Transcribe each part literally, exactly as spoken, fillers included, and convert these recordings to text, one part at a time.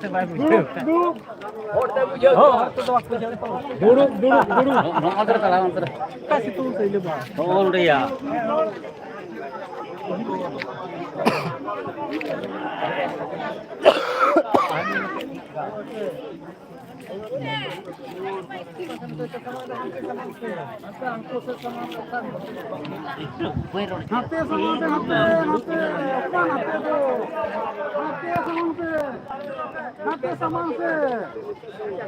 ᱫᱩᱲᱩᱵ, ᱫᱩᱲᱩᱵ᱾ ᱫᱩᱲᱩᱵ, ᱫᱩᱲᱩᱵ, ᱫᱩᱲᱩᱵ᱾ ᱱᱚᱜᱼᱚ ᱱᱚᱛᱮ ᱨᱮ ᱛᱟᱲᱟᱢ ᱱᱚᱛᱮ ᱨᱮ᱾ ᱚᱠᱟ ᱥᱤᱛᱩᱝ ᱥᱮ ᱤᱞᱟᱹ ᱵᱟᱝ? ᱦᱚᱸᱜᱼᱚ ᱱᱚᱰᱮᱭᱟ᱾ ᱦᱟᱱᱛᱮ ᱥᱟᱢᱟᱝ ᱯᱮ, ᱦᱟᱱᱛᱮ, ᱦᱟᱱᱛᱮ, ᱚᱠᱟ ᱱᱟᱛᱮ ᱫᱚ? ᱦᱟᱱᱛᱮ ᱥᱟᱢᱟᱝ ᱯᱮ, ᱦᱟᱱᱛᱮ ᱥᱟᱢᱟᱝ ᱯᱮ, ᱦᱟᱱᱛᱮ ᱥᱟᱢᱟᱝ ᱯᱮ᱾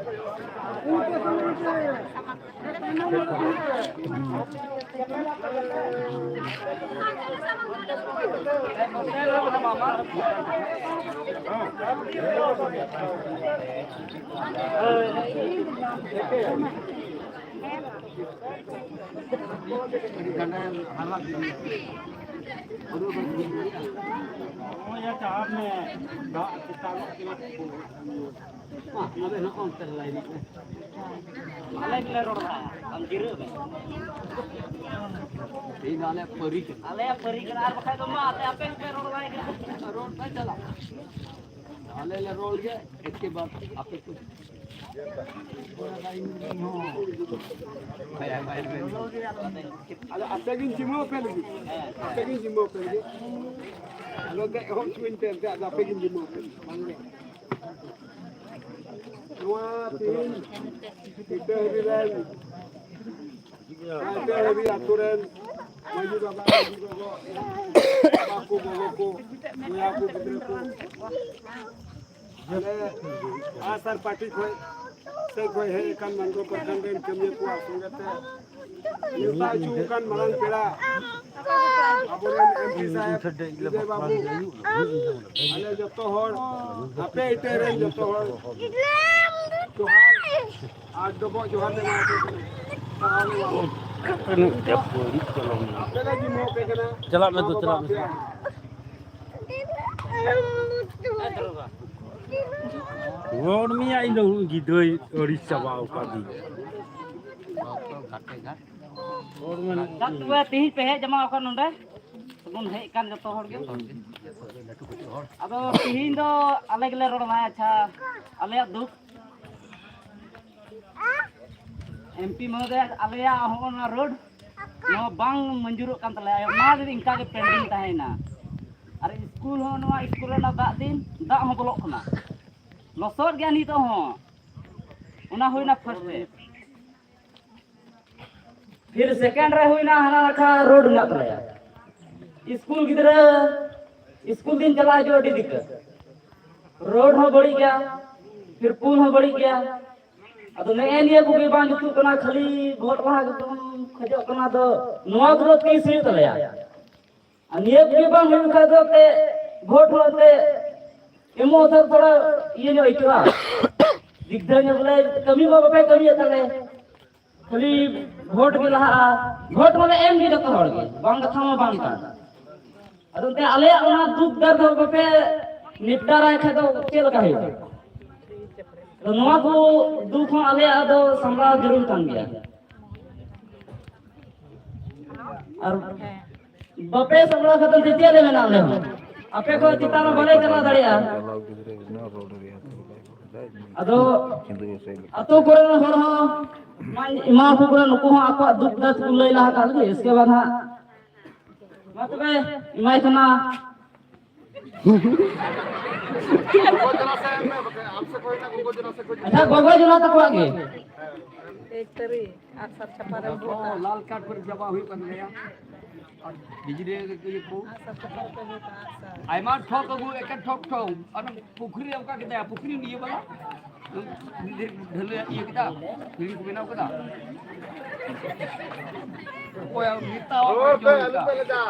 ᱟᱞᱮ ᱜᱮᱞᱮ ᱨᱚᱲ ᱫᱟ, ᱟᱢ ᱡᱤᱨᱟᱹᱜ ᱢᱮ᱾ ᱛᱮᱦᱮᱧ ᱫᱚ ᱟᱞᱮᱭᱟᱜ ᱯᱟᱹᱨᱤ ᱠᱟᱱᱟ᱾ ᱟᱞᱮᱭᱟᱜ ᱯᱟᱹᱨᱤ ᱠᱟᱱᱟ, ᱟᱨ ᱵᱟᱠᱷᱟᱡ ᱫᱚ ᱢᱟ ᱟᱯᱮ, ᱟᱯᱮ ᱜᱮᱯᱮ ᱨᱚᱲ ᱵᱟᱭ ᱠᱟᱱᱟ᱾ ᱨᱚᱲ ᱯᱮ ᱪᱟᱞᱟᱜ᱾ ᱟᱞᱮ ᱞᱮ ᱨᱚᱲ ᱜᱮ, ᱮᱥᱠᱮ ᱵᱟᱫ ᱟᱯᱮ ᱠᱚ᱾ ᱟᱫᱚ ᱟᱯᱮ ᱜᱤᱧ ᱡᱤᱢᱟᱹᱣ ᱟᱯᱮ ᱞᱟᱹᱜᱤᱫ᱾ ᱟᱯᱮ ᱜᱤᱧ ᱡᱤᱢᱟᱹᱣ ᱟᱯᱮ ᱞᱟᱹᱜᱤᱫ᱾ ᱟᱫᱚ ᱫᱮᱡ ᱮᱦᱚᱵ ᱦᱚᱪᱚᱧ ᱯᱮ ᱮᱱᱛᱮ, ᱟᱫᱚ ᱟᱯᱮ ᱜᱤᱧ ᱡᱤᱢᱟᱹᱣ ᱟᱯᱮ ᱞᱟᱹᱜᱤᱫ᱾ ᱵᱟᱝ ᱜᱮ᱾ ᱱᱚᱣᱟ ᱛᱤᱦᱤᱧ ᱤᱴᱟᱹ ᱦᱟᱹᱵᱤ ᱨᱮᱱ, ᱤᱴᱟᱹ ᱦᱟᱹᱵᱤ ᱟᱛᱳ ᱨᱮᱱ ᱢᱟᱹᱡᱷᱤ ᱵᱟᱵᱟ, ᱢᱟᱹᱡᱷᱤ ᱜᱚᱜᱚ, ᱵᱟᱵᱟ ᱠᱚ, ᱜᱚᱜᱚ ᱠᱚ, ᱵᱚᱭᱦᱟ ᱠᱚ, ᱜᱤᱫᱽᱨᱟᱹ ᱠᱚ, ᱟᱞᱮ ᱟᱥᱟᱨ ᱯᱟᱨᱴᱤ ᱠᱷᱚᱱ ᱥᱮᱫ ᱠᱷᱚᱱ ᱦᱮᱡ ᱟᱠᱟᱱ ᱢᱟᱱᱠᱚᱨ ᱯᱨᱚᱠᱷᱚᱸᱰ ᱨᱮᱱ ᱠᱟᱹᱢᱤᱭᱟᱹ ᱠᱚᱣᱟᱜ ᱥᱚᱸᱜᱮ ᱛᱮ ᱱᱮᱣᱛᱟ ᱦᱚᱪᱚ ᱟᱠᱟᱱ ᱢᱟᱨᱟᱝ ᱯᱮᱲᱟ, ᱟᱵᱚᱨᱮᱱ ᱮᱢ ᱯᱤ ᱥᱟᱦᱮᱵᱽ ᱵᱤᱡᱚᱭ ᱵᱟᱹᱵᱩ, ᱟᱞᱮ ᱡᱚᱛᱚ ᱦᱚᱲ, ᱟᱯᱮ ᱤᱴᱟᱹ ᱨᱮᱱ ᱡᱚᱛᱚ ᱦᱚᱲ ᱡᱚᱦᱟᱨ ᱟᱨ ᱰᱚᱵᱚᱜ ᱡᱚᱦᱟᱨ ᱞᱮ ᱮᱢᱟ ᱯᱮ ᱠᱟᱱᱟ᱾ ᱥᱟᱨᱦᱟᱣ ᱞᱮ ᱮᱢᱟ ᱯᱮ ᱠᱟᱱᱟ᱾ ᱟᱯᱮ ᱞᱮ ᱡᱤᱢᱟᱹ ᱟᱯᱮ ᱠᱟᱱᱟ᱾ ᱪᱟᱞᱟᱜ ᱢᱮ ᱫᱩ, ᱪᱟᱞᱟᱜ ᱢᱮ᱾ ᱨᱚᱲ ᱢᱮᱭᱟ, ᱤᱧ ᱫᱚ ᱜᱤᱫᱽᱨᱟᱹᱭ ᱟᱹᱲᱤᱥ ᱪᱟᱵᱟᱣ ᱠᱟᱫᱤᱧ᱾ ᱛᱚᱵᱮ ᱛᱮᱦᱤᱧ ᱯᱮ ᱦᱮᱡ ᱡᱟᱢᱟ ᱟᱠᱟᱱ ᱱᱚᱰᱮ? ᱵᱚᱱ ᱦᱮᱡ ᱟᱠᱟᱱ ᱡᱚᱛᱚ ᱦᱚᱲ ᱜᱮ᱾ ᱟᱫᱚ ᱛᱤᱦᱤᱧ ᱫᱚ ᱟᱞᱮ ᱜᱮᱞᱮ ᱨᱚᱲ ᱢᱟ᱾ ᱟᱪᱪᱷᱟ, ᱟᱞᱮᱭᱟᱜ ᱫᱩᱠ, ᱮᱢ ᱯᱤ ᱢᱚᱦᱳᱫᱚᱭ, ᱟᱞᱮᱭᱟᱜ ᱦᱚᱸᱜᱼᱚ ᱱᱚᱣᱟ ᱨᱳᱰ, ᱱᱚᱣᱟ ᱵᱟᱝ ᱢᱚᱧᱡᱩᱨᱚᱜ ᱠᱟᱱ ᱛᱟᱞᱮᱭᱟ᱾ ᱚᱱᱟ ᱡᱩᱫᱤ ᱤᱱᱠᱟ ᱜᱮ ᱯᱮᱱᱰᱤᱝ ᱛᱟᱦᱮᱸᱭᱮᱱᱟ, ᱟᱨ ᱥᱠᱩᱞ ᱦᱚᱸ, ᱱᱚᱣᱟ ᱥᱠᱩᱞ ᱨᱮᱱᱟᱜ ᱫᱟᱜ ᱫᱤᱱ, ᱫᱟᱜ ᱦᱚᱸ ᱵᱚᱞᱚᱜ ᱠᱟᱱᱟ, ᱞᱚᱥᱚᱫ ᱜᱮᱭᱟ ᱱᱤᱛᱚᱜ ᱦᱚᱸ, ᱚᱱᱟ ᱦᱩᱭᱱᱟ ᱯᱷᱟᱨᱥᱴ ᱨᱮ᱾ ᱯᱷᱤᱨ ᱥᱮᱠᱮᱱᱰ ᱨᱮ ᱦᱩᱭᱱᱟ ᱦᱟᱱᱟ ᱱᱟᱠᱷᱟ ᱨᱳᱰ ᱢᱮᱱᱟᱜ ᱛᱟᱞᱮᱭᱟ᱾ ᱥᱠᱩᱞ ᱜᱤᱫᱽᱨᱟᱹ ᱥᱠᱩᱞ ᱫᱤᱱ ᱪᱟᱞᱟᱜ ᱦᱤᱡᱩᱜ ᱟᱹᱰᱤ ᱫᱤᱠᱠᱟᱛ᱾ ᱨᱳᱰ ᱦᱚᱸ ᱵᱟᱹᱲᱤᱡ ᱜᱮᱭᱟ, ᱯᱷᱤᱨ ᱯᱩᱞ ᱦᱚᱸ ᱵᱟᱹᱲᱤᱡ ᱜᱮᱭᱟ᱾ ᱟᱫᱚ ᱱᱮᱜᱼᱮ ᱱᱤᱭᱟᱹ ᱠᱚᱜᱮ ᱵᱟᱝ ᱡᱩᱛᱩᱜ ᱠᱟᱱᱟ, ᱠᱷᱟᱹᱞᱤ ᱵᱷᱳᱴ ᱞᱟᱦᱟ ᱜᱮᱵᱚᱱ ᱠᱷᱚᱡᱚᱜ ᱠᱟᱱᱟ᱾ ᱟᱫᱚ ᱱᱚᱣᱟ ᱠᱚᱫᱚ ᱛᱤᱥ ᱦᱩᱭᱩᱜ ᱛᱟᱞᱮᱭᱟ? ᱟᱨ ᱱᱤᱭᱟᱹ ᱠᱚᱜᱮ ᱵᱟᱝ ᱦᱩᱭᱩᱜ ᱠᱷᱟᱡ ᱫᱚ ᱮᱱᱛᱮ ᱵᱷᱳᱴ ᱦᱚᱸ ᱮᱱᱛᱮ ᱮᱢᱚᱜ ᱫᱚ ᱛᱷᱚᱲᱟ ᱤᱭᱟᱹ ᱧᱚᱜ ᱟᱹᱭᱠᱟᱹᱜᱼᱟ, ᱫᱤᱜᱫᱟᱨ ᱧᱚᱜ ᱵᱚᱞᱮ᱾ ᱠᱟᱹᱢᱤ ᱢᱟ ᱵᱟᱯᱮ ᱠᱟᱹᱢᱤᱭᱮᱫ ᱛᱟᱞᱮ, ᱠᱷᱟᱹᱞᱤ ᱵᱷᱳᱴ ᱜᱮ ᱞᱟᱦᱟᱜᱼᱟ᱾ ᱵᱷᱳᱴ ᱢᱟᱱᱮ ᱮᱢ ᱜᱮ ᱡᱚᱛᱚ ᱦᱚᱲ ᱜᱮ, ᱵᱟᱝ ᱠᱟᱛᱷᱟ ᱢᱟ ᱵᱟᱝ ᱠᱟᱱ᱾ ᱟᱫᱚ ᱮᱱᱛᱮ ᱟᱞᱮᱭᱟᱜ ᱚᱱᱟ ᱫᱩᱠ ᱫᱟᱨ ᱫᱚ ᱵᱟᱯᱮ ᱱᱤᱯᱴᱟᱨᱟᱭ ᱠᱷᱟᱡ ᱫᱚ ᱪᱮᱫ ᱞᱮᱠᱟ ᱦᱩᱭᱩᱜᱼᱟ? ᱟᱫᱚ ᱱᱚᱣᱟ ᱠᱚ ᱫᱩᱠ ᱦᱚᱸ ᱟᱞᱮᱭᱟᱜ ᱫᱚ ᱥᱟᱢᱵᱲᱟᱣ ᱡᱟᱹᱨᱩᱲ ᱠᱟᱱ ᱜᱮᱭᱟ᱾ ᱟᱨ ᱵᱟᱯᱮ ᱥᱟᱢᱵᱲᱟᱣ ᱠᱷᱟᱹᱛᱤᱨ ᱛᱮ ᱪᱮᱫ ᱞᱮ ᱢᱮᱱᱟ ᱟᱞᱮ ᱦᱚᱸ? ᱟᱯᱮ ᱠᱷᱚᱱ ᱪᱮᱛᱟᱱ ᱨᱮ ᱵᱟᱞᱮ ᱪᱟᱞᱟᱣ ᱫᱟᱲᱮᱭᱟᱜᱼᱟ᱾ ᱟᱫᱚ ᱟᱛᱳ ᱠᱚᱨᱮᱱ ᱦᱚᱲ ᱦᱚᱸ ᱢᱟᱧ ᱮᱢᱟ ᱠᱚ ᱠᱟᱱᱟ, ᱱᱩᱠᱩ ᱦᱚᱸ ᱟᱠᱚᱣᱟᱜ ᱫᱩᱠ ᱫᱟᱨᱫ ᱠᱚ ᱞᱟᱹᱭ ᱞᱟᱦᱟ ᱠᱟᱜ ᱞᱮᱜᱮ, ᱤᱥᱠᱮ ᱵᱟᱫ ᱦᱟᱸᱜ ᱢᱟ ᱛᱚᱵᱮ ᱮᱢᱟᱭ ᱠᱟᱱᱟ᱾ ᱟᱪᱪᱷᱟ, ᱜᱚᱜᱚ ᱡᱚᱱᱟ ᱛᱟᱠᱚᱣᱟᱜ ᱜᱮ᱾ ᱮᱠ ᱛᱟᱹᱨᱤ ᱟᱨ ᱥᱟᱨ ᱪᱷᱟᱯᱟ ᱨᱮ ᱵᱷᱳᱴᱟ᱾ ᱞᱟᱞ ᱠᱟᱨᱰ ᱠᱚᱨᱮ ᱡᱟᱢᱟ ᱦᱩᱭᱩᱜ ᱠᱟᱱ ᱜᱮᱭᱟ᱾ ᱟᱨ ᱵᱤᱡᱽᱞᱤ ᱤᱭᱟᱹ ᱠᱚ᱾ ᱟᱨ ᱥᱟᱨ ᱪᱷᱟᱯᱟ ᱨᱮ ᱵᱷᱳᱴᱟ, ᱟᱨ ᱥᱟᱨ᱾ ᱟᱭᱢᱟ ᱴᱷᱚᱠ ᱟᱹᱜᱩ, ᱮᱠᱮᱱ ᱴᱷᱚᱠ ᱴᱷᱚᱠ᱾ ᱟᱨ ᱯᱩᱠᱷᱨᱤ ᱨᱮ ᱚᱱᱠᱟ ᱠᱮᱫᱟᱭᱟ, ᱯᱩᱠᱷᱨᱤ ᱱᱤᱭᱟᱹ ᱵᱟᱞᱟ᱾ ᱰᱷᱟᱹᱞᱟᱹᱭ ᱤᱭᱟᱹ ᱠᱮᱫᱟ, ᱥᱤᱲᱤ ᱠᱚ ᱵᱮᱱᱟᱣ ᱠᱮᱫᱟ᱾ ᱚᱠᱚᱭ ᱢᱮᱛᱟ ᱨᱚᱲ ᱯᱮ, ᱟᱞᱚ ᱯᱮ ᱞᱮᱫᱟ᱾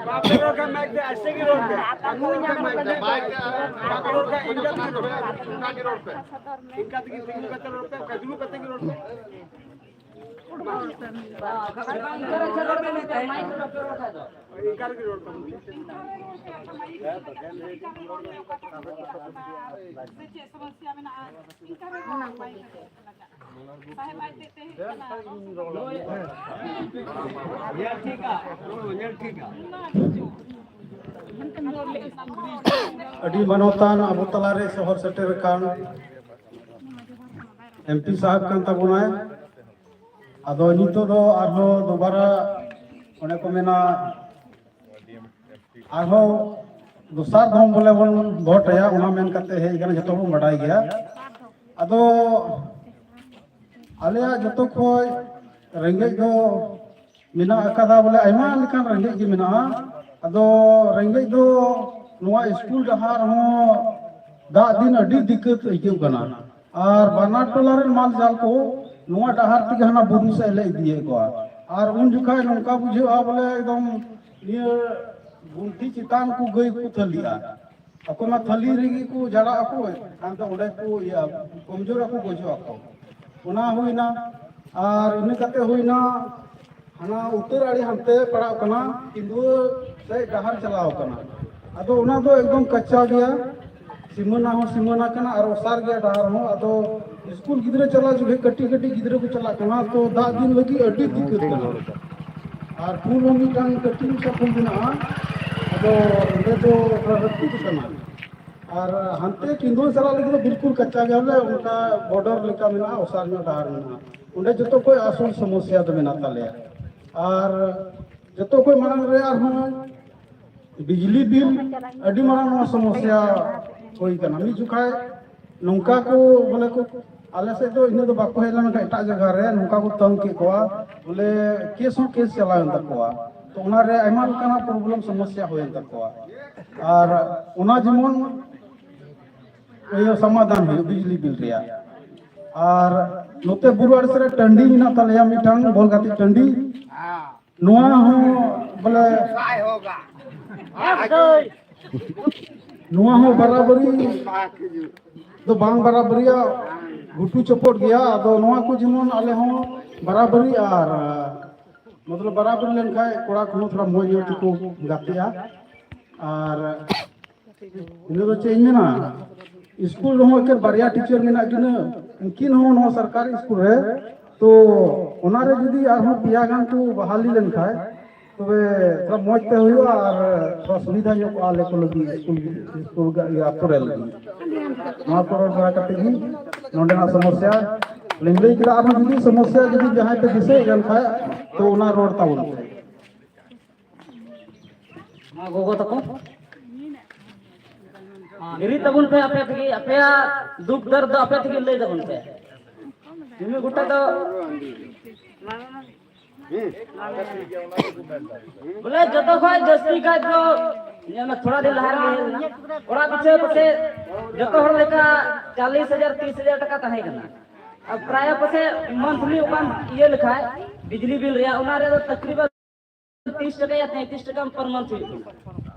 ᱵᱟᱯᱮ ᱨᱚᱲ ᱠᱷᱟᱱ ᱢᱟᱭᱤᱠ ᱛᱮ ᱟᱥᱛᱮ ᱜᱮ ᱨᱚᱲ ᱯᱮ᱾ ᱵᱟᱯᱮ ᱨᱚᱲ ᱠᱷᱟᱱ ᱢᱟᱭᱤᱠ ᱛᱮ, ᱵᱟᱯᱮ ᱨᱚᱲ ᱠᱷᱟᱱ ᱤᱱᱠᱟ ᱛᱮᱜᱮ ᱨᱚᱲ ᱯᱮ᱾ ᱤᱱᱠᱟ ᱛᱮᱜᱮ ᱛᱤᱸᱜᱩ ᱠᱟᱛᱮ ᱨᱚᱲ ᱯᱮ, ᱵᱟᱠᱷᱟᱡ ᱫᱩᱲᱩᱵ ᱠᱟᱛᱮ ᱜᱮ ᱨᱚᱲ ᱯᱮ᱾ ᱥᱮ ᱪᱮᱫ ᱥᱚᱢᱚᱥᱭᱟ ᱢᱮᱱᱟᱜᱼᱟ? ᱤᱱᱠᱟ ᱨᱮ ᱵᱟᱭ ᱠᱟᱱᱟ᱾ ᱥᱟᱦᱮᱵ ᱟᱡ ᱛᱮᱫ ᱛᱮ ᱦᱮᱡ ᱠᱟᱱᱟ᱾ ᱟᱹᱰᱤ ᱢᱟᱱᱚᱛᱟᱱ ᱟᱵᱚ ᱛᱟᱞᱟᱨᱮ ᱥᱚᱦᱚᱨ ᱥᱮᱴᱮᱨ ᱟᱠᱟᱱ ᱮᱢ ᱯᱤ ᱥᱟᱦᱮᱵ ᱠᱟᱱ ᱛᱟᱵᱚᱱᱟᱭ᱾ ᱟᱫᱚ ᱱᱤᱛᱚᱜ ᱫᱚ ᱟᱨᱦᱚᱸ ᱫᱚᱵᱟᱨᱟ ᱚᱱᱮ ᱠᱚ ᱢᱮᱱᱟ ᱟᱨᱦᱚᱸ ᱫᱚᱥᱟᱨ ᱫᱷᱚᱢ ᱵᱚᱞᱮ ᱵᱚᱱ ᱵᱷᱳᱴ ᱟᱭᱟ, ᱚᱱᱟ ᱢᱮᱱ ᱠᱟᱛᱮ ᱦᱮᱡ ᱟᱠᱟᱱᱟ, ᱡᱚᱛᱚ ᱵᱚᱱ ᱵᱟᱰᱟᱭ ᱜᱮᱭᱟ᱾ ᱟᱫᱚ ᱟᱞᱮᱭᱟᱜ ᱡᱚᱛᱚ ᱠᱷᱚᱡ ᱨᱮᱸᱜᱮᱡ ᱫᱚ ᱢᱮᱱᱟᱜ ᱟᱠᱟᱫᱟ, ᱵᱚᱞᱮ ᱟᱭᱢᱟ ᱞᱮᱠᱟᱱ ᱨᱮᱸᱜᱮᱡ ᱜᱮ ᱢᱮᱱᱟᱜᱼᱟ᱾ ᱟᱫᱚ ᱨᱮᱸᱜᱮᱡ ᱫᱚ ᱱᱚᱣᱟ ᱥᱠᱩᱞ ᱰᱟᱦᱟᱨ ᱦᱚᱸ ᱫᱟᱜ ᱫᱤᱱ ᱟᱹᱰᱤ ᱫᱤᱠᱠᱟᱛ ᱟᱹᱭᱠᱟᱹᱜ ᱠᱟᱱᱟ᱾ ᱟᱨ ᱵᱟᱱᱟᱨ ᱴᱚᱞᱟ ᱨᱮᱱ ᱢᱟᱞ ᱡᱟᱞ ᱠᱚ ᱱᱚᱣᱟ ᱰᱟᱦᱟᱨ ᱛᱮᱜᱮ ᱦᱟᱱᱟ ᱵᱩᱨᱩ ᱥᱮᱫ ᱞᱮ ᱤᱫᱤᱭᱮᱫ ᱠᱚᱣᱟ᱾ ᱟᱨ ᱩᱱ ᱡᱚᱠᱷᱟᱡ ᱱᱚᱝᱠᱟ ᱵᱩᱡᱷᱟᱹᱜᱼᱟ ᱵᱚᱞᱮ ᱮᱠᱫᱚᱢ ᱱᱤᱭᱟᱹ ᱜᱩᱱᱴᱷᱤ ᱪᱮᱛᱟᱱ ᱠᱚ ᱜᱟᱹᱭ ᱠᱚ ᱛᱷᱟᱹᱞᱤᱜᱼᱟ᱾ ᱟᱠᱚ ᱢᱟ ᱛᱷᱟᱹᱞᱤ ᱨᱮᱜᱮ ᱠᱚ ᱡᱟᱲᱟᱜ ᱟᱠᱚ, ᱮᱱᱠᱷᱟᱱ ᱫᱚ ᱚᱸᱰᱮ ᱠᱚ ᱤᱭᱟᱹ ᱠᱚᱢᱡᱳᱨ ᱟᱠᱚ, ᱜᱚᱡᱚᱜ ᱟᱠᱚ᱾ ᱚᱱᱟ ᱦᱩᱭᱱᱟ᱾ ᱟᱨ ᱤᱱᱟᱹ ᱠᱟᱛᱮ ᱦᱩᱭᱱᱟ ᱦᱟᱱᱟ ᱩᱛᱛᱚᱨ ᱟᱲᱮ ᱦᱟᱱᱛᱮ ᱯᱟᱲᱟᱜ ᱠᱟᱱᱟ, ᱠᱤᱱᱫᱩᱣᱟᱹ ᱥᱮᱫ ᱰᱟᱦᱟᱨ ᱪᱟᱞᱟᱣ ᱠᱟᱱᱟ᱾ ᱟᱫᱚ ᱚᱱᱟ ᱫᱚ ᱮᱠᱫᱚᱢ ᱠᱟᱪᱟ ᱜᱮᱭᱟ, ᱥᱤᱢᱟᱹᱱᱟ ᱦᱚᱸ ᱥᱤᱢᱟᱹᱱᱟ ᱠᱟᱱᱟ ᱟᱨ ᱚᱥᱟᱨ ᱜᱮᱭᱟ ᱰᱟᱦᱟᱨ ᱦᱚᱸ᱾ ᱟᱫᱚ ᱥᱠᱩᱞ ᱜᱤᱫᱽᱨᱟᱹ ᱪᱟᱞᱟᱜ ᱡᱚᱠᱷᱮᱡ ᱠᱟᱹᱴᱤᱡ ᱠᱟᱹᱴᱤᱡ ᱜᱤᱫᱽᱨᱟᱹ ᱠᱚ ᱪᱟᱞᱟᱜ ᱠᱟᱱᱟ, ᱛᱚ ᱫᱟᱜ ᱫᱤᱱ ᱞᱟᱹᱜᱤᱫ ᱟᱹᱰᱤ ᱫᱤᱠᱠᱟᱛ ᱠᱟᱱᱟ᱾ ᱟᱨ ᱯᱩᱞ ᱦᱚᱸ ᱢᱤᱫᱴᱟᱝ ᱠᱟᱹᱴᱤᱡ ᱢᱟᱪᱷᱟ ᱯᱩᱞ ᱢᱮᱱᱟᱜᱼᱟ, ᱟᱫᱚ ᱚᱸᱰᱮ ᱫᱚ ᱨᱟᱹᱯᱩᱫ ᱠᱟᱱᱟ᱾ ᱟᱨ ᱦᱟᱱᱛᱮ ᱠᱤᱱᱫᱩᱣᱟᱹ ᱪᱟᱞᱟᱜ ᱞᱟᱹᱜᱤᱫ ᱫᱚ ᱵᱤᱞᱠᱩᱞ ᱠᱟᱪᱟ ᱜᱮᱭᱟ, ᱵᱚᱞᱮ ᱚᱱᱠᱟ ᱵᱚᱰᱟᱨ ᱞᱮᱠᱟ ᱢᱮᱱᱟᱜᱼᱟ, ᱚᱥᱟᱨ ᱧᱚᱜ ᱰᱟᱦᱟᱨ ᱢᱮᱱᱟᱜᱼᱟ᱾ ᱚᱸᱰᱮ ᱡᱚᱛᱚ ᱠᱷᱚᱡ ᱟᱥᱚᱞ ᱥᱚᱢᱚᱥᱭᱟ ᱫᱚ ᱢᱮᱱᱟᱜ ᱛᱟᱞᱮᱭᱟ᱾ ᱟᱨ ᱡᱚᱛᱚ ᱠᱷᱚᱡ ᱢᱟᱲᱟᱝ ᱨᱮ ᱟᱨᱦᱚᱸ ᱵᱤᱡᱽᱞᱤ ᱵᱤᱞ ᱟᱹᱰᱤ ᱢᱟᱨᱟᱝ ᱱᱚᱣᱟ ᱥᱚᱢᱚᱥᱭᱟ ᱦᱩᱭ ᱠᱟᱱᱟ᱾ ᱢᱤᱫ ᱡᱚᱠᱷᱟᱡ ᱱᱚᱝᱠᱟ ᱠᱚ ᱵᱚᱞᱮ ᱠᱚ, ᱟᱞᱮ ᱥᱮᱫ ᱫᱚ ᱤᱱᱟᱹ ᱫᱚ ᱵᱟᱠᱚ ᱦᱮᱡ ᱞᱮᱱᱠᱷᱟᱱ ᱮᱴᱟᱜ ᱡᱟᱭᱜᱟ ᱨᱮ ᱱᱚᱝᱠᱟ ᱠᱚ ᱛᱟᱹᱝ ᱠᱮᱫ ᱠᱚᱣᱟ, ᱵᱚᱞᱮ ᱠᱮᱥ ᱦᱚᱸ ᱠᱮᱥ ᱪᱟᱞᱟᱣᱮᱱ ᱛᱟᱠᱚᱣᱟ᱾ ᱛᱚ ᱚᱱᱟᱨᱮ ᱟᱭᱢᱟ ᱞᱮᱠᱟᱱᱟᱜ ᱯᱨᱚᱵᱞᱮᱢ ᱥᱚᱢᱚᱥᱭᱟ ᱦᱩᱭᱮᱱ ᱛᱟᱠᱚᱣᱟ᱾ ᱟᱨ ᱚᱱᱟ ᱡᱮᱢᱚᱱ ᱤᱭᱟᱹ ᱥᱚᱢᱟᱫᱷᱟᱱ ᱦᱩᱭᱩᱜ ᱵᱤᱡᱽᱞᱤ ᱵᱤᱞ ᱨᱮᱭᱟᱜ᱾ ᱟᱨ ᱱᱚᱛᱮ ᱵᱩᱨᱩ ᱟᱲᱮ ᱥᱮᱫ ᱨᱮ ᱴᱟᱺᱰᱤ ᱢᱮᱱᱟᱜ ᱛᱟᱞᱮᱭᱟ ᱢᱤᱫᱴᱟᱝ ᱵᱚᱞ ᱜᱟᱛᱮᱜ ᱴᱟᱺᱰᱤ, ᱱᱚᱣᱟ ᱦᱚᱸ ᱵᱚᱞᱮ ᱱᱚᱣᱟ ᱦᱚᱸ ᱵᱟᱨᱟᱵᱟᱨᱤ ᱫᱚ ᱵᱟᱝ ᱵᱟᱨᱟᱵᱟᱹᱨᱤᱭᱟ, ᱜᱷᱩᱴᱩ ᱪᱚᱯᱚᱫ ᱜᱮᱭᱟ᱾ ᱟᱫᱚ ᱱᱚᱣᱟ ᱠᱚ ᱡᱮᱢᱚᱱ ᱟᱞᱮ ᱦᱚᱸ ᱵᱟᱨᱟᱵᱟᱹᱨᱤ ᱟᱨ, ᱢᱚᱛᱞᱚᱵ, ᱵᱟᱨᱟᱵᱟᱹᱨᱤ ᱞᱮᱱᱠᱷᱟᱱ ᱠᱚᱲᱟ ᱠᱚᱦᱚᱸ ᱛᱷᱚᱲᱟ ᱢᱚᱡᱽ ᱧᱚᱜ ᱛᱮᱠᱚ ᱜᱟᱛᱮᱜᱼᱟ᱾ ᱟᱨ ᱤᱧ ᱫᱚ ᱪᱮᱫ ᱤᱧ ᱢᱮᱱᱟ, ᱥᱠᱩᱞ ᱨᱮᱦᱚᱸ ᱮᱠᱮᱱ ᱵᱟᱨᱭᱟ ᱴᱤᱪᱟᱨ ᱢᱮᱱᱟᱜ ᱠᱤᱱᱟᱹ, ᱩᱱᱠᱤᱱ ᱦᱚᱸ ᱱᱚᱣᱟ ᱥᱚᱨᱠᱟᱨᱤ ᱥᱠᱩᱞ ᱨᱮ᱾ ᱛᱚ ᱚᱱᱟᱨᱮ ᱡᱩᱫᱤ ᱟᱨᱦᱚᱸ ᱯᱮᱭᱟ ᱜᱟᱱ ᱠᱚ ᱵᱟᱦᱟᱞᱤ ᱞᱮᱱᱠᱷᱟᱱ, ᱛᱚᱵᱮ ᱛᱷᱚᱲᱟ ᱢᱚᱡᱽ ᱛᱮ ᱦᱩᱭᱩᱜᱼᱟ ᱟᱨ ᱛᱷᱚᱲᱟ ᱥᱩᱵᱤᱫᱷᱟ ᱧᱚᱜ ᱠᱚᱜᱼᱟ ᱟᱞᱮ ᱠᱚ ᱞᱟᱹᱜᱤᱫ, ᱥᱠᱩᱞ, ᱥᱠᱩᱞ ᱜᱟ-, ᱤᱭᱟᱹ, ᱟᱛᱳ ᱨᱮ ᱞᱟᱹᱜᱤᱫ᱾ ᱱᱚᱣᱟ ᱠᱚ ᱨᱚᱲ ᱵᱟᱲᱟ ᱠᱟᱛᱮ ᱜᱮ ᱱᱚᱰᱮᱱᱟᱜ ᱥᱚᱢᱚᱥᱥᱟ ᱞᱤᱧ ᱞᱟᱹᱭ ᱠᱮᱫᱟ᱾ ᱟᱨᱦᱚᱸ ᱡᱩᱫᱤ ᱥᱚᱢᱚᱥᱥᱟ ᱡᱩᱫᱤ ᱡᱟᱦᱟᱸᱭ ᱯᱮ ᱫᱤᱥᱟᱹᱭᱮᱫ ᱠᱟᱱ ᱠᱷᱟᱡ, ᱛᱚ ᱚᱱᱟ ᱨᱚᱲ ᱛᱟᱵᱚᱱ ᱯᱮ᱾ ᱢᱟ ᱜᱚᱜᱚ ᱛᱟᱠᱚ, ᱦᱤᱨᱤ ᱛᱟᱵᱚᱱ ᱯᱮ ᱟᱯᱮ ᱛᱮᱜᱮ, ᱟᱯᱮᱭᱟᱜ ᱫᱩᱠ ᱫᱟᱨᱫ ᱫᱚ ᱟᱯᱮ ᱛᱮᱜᱮ ᱞᱟᱹᱭ ᱛᱟᱵᱚᱱ ᱯᱮ᱾ ᱢᱤᱢᱤᱫ ᱜᱚᱴᱮᱡ ᱫᱚ ᱵᱚᱞᱮ ᱡᱚᱛᱚ ᱠᱷᱚᱡ ᱡᱟᱹᱥᱛᱤ ᱠᱟᱭ ᱫᱚ ᱧᱮᱞ ᱢᱮ, ᱛᱷᱚᱲᱟ ᱫᱤᱱ ᱞᱟᱦᱟ ᱨᱮ ᱦᱮᱡ ᱞᱮᱱᱟ, ᱚᱲᱟᱜ ᱯᱤᱪᱷᱟᱹ ᱯᱟᱥᱮ ᱡᱚᱛᱚ ᱦᱚᱲ ᱞᱮᱠᱟ ᱪᱟᱞᱤᱥ ᱦᱟᱡᱟᱨ ᱛᱤᱥ ᱦᱟᱡᱟᱨ ᱴᱟᱠᱟ ᱛᱟᱦᱮᱸ ᱠᱟᱱᱟ᱾ ᱟᱨ ᱯᱨᱟᱭ ᱯᱟᱥᱮ ᱢᱚᱱᱛᱷᱞᱤ ᱚᱠᱟᱢ ᱤᱭᱟᱹ ᱞᱮᱠᱷᱟᱡ, ᱵᱤᱡᱽᱞᱤ ᱵᱤᱞ ᱨᱮᱭᱟᱜ, ᱚᱱᱟ ᱨᱮᱫᱚ ᱛᱟᱠᱨᱤᱵᱟᱱ ᱛᱤᱥ ᱴᱟᱠᱟ ᱭᱟ ᱛᱮᱸᱭᱛᱨᱤᱥ ᱴᱟᱠᱟ per month ᱦᱩᱭᱩᱜ ᱠᱟᱱᱟ᱾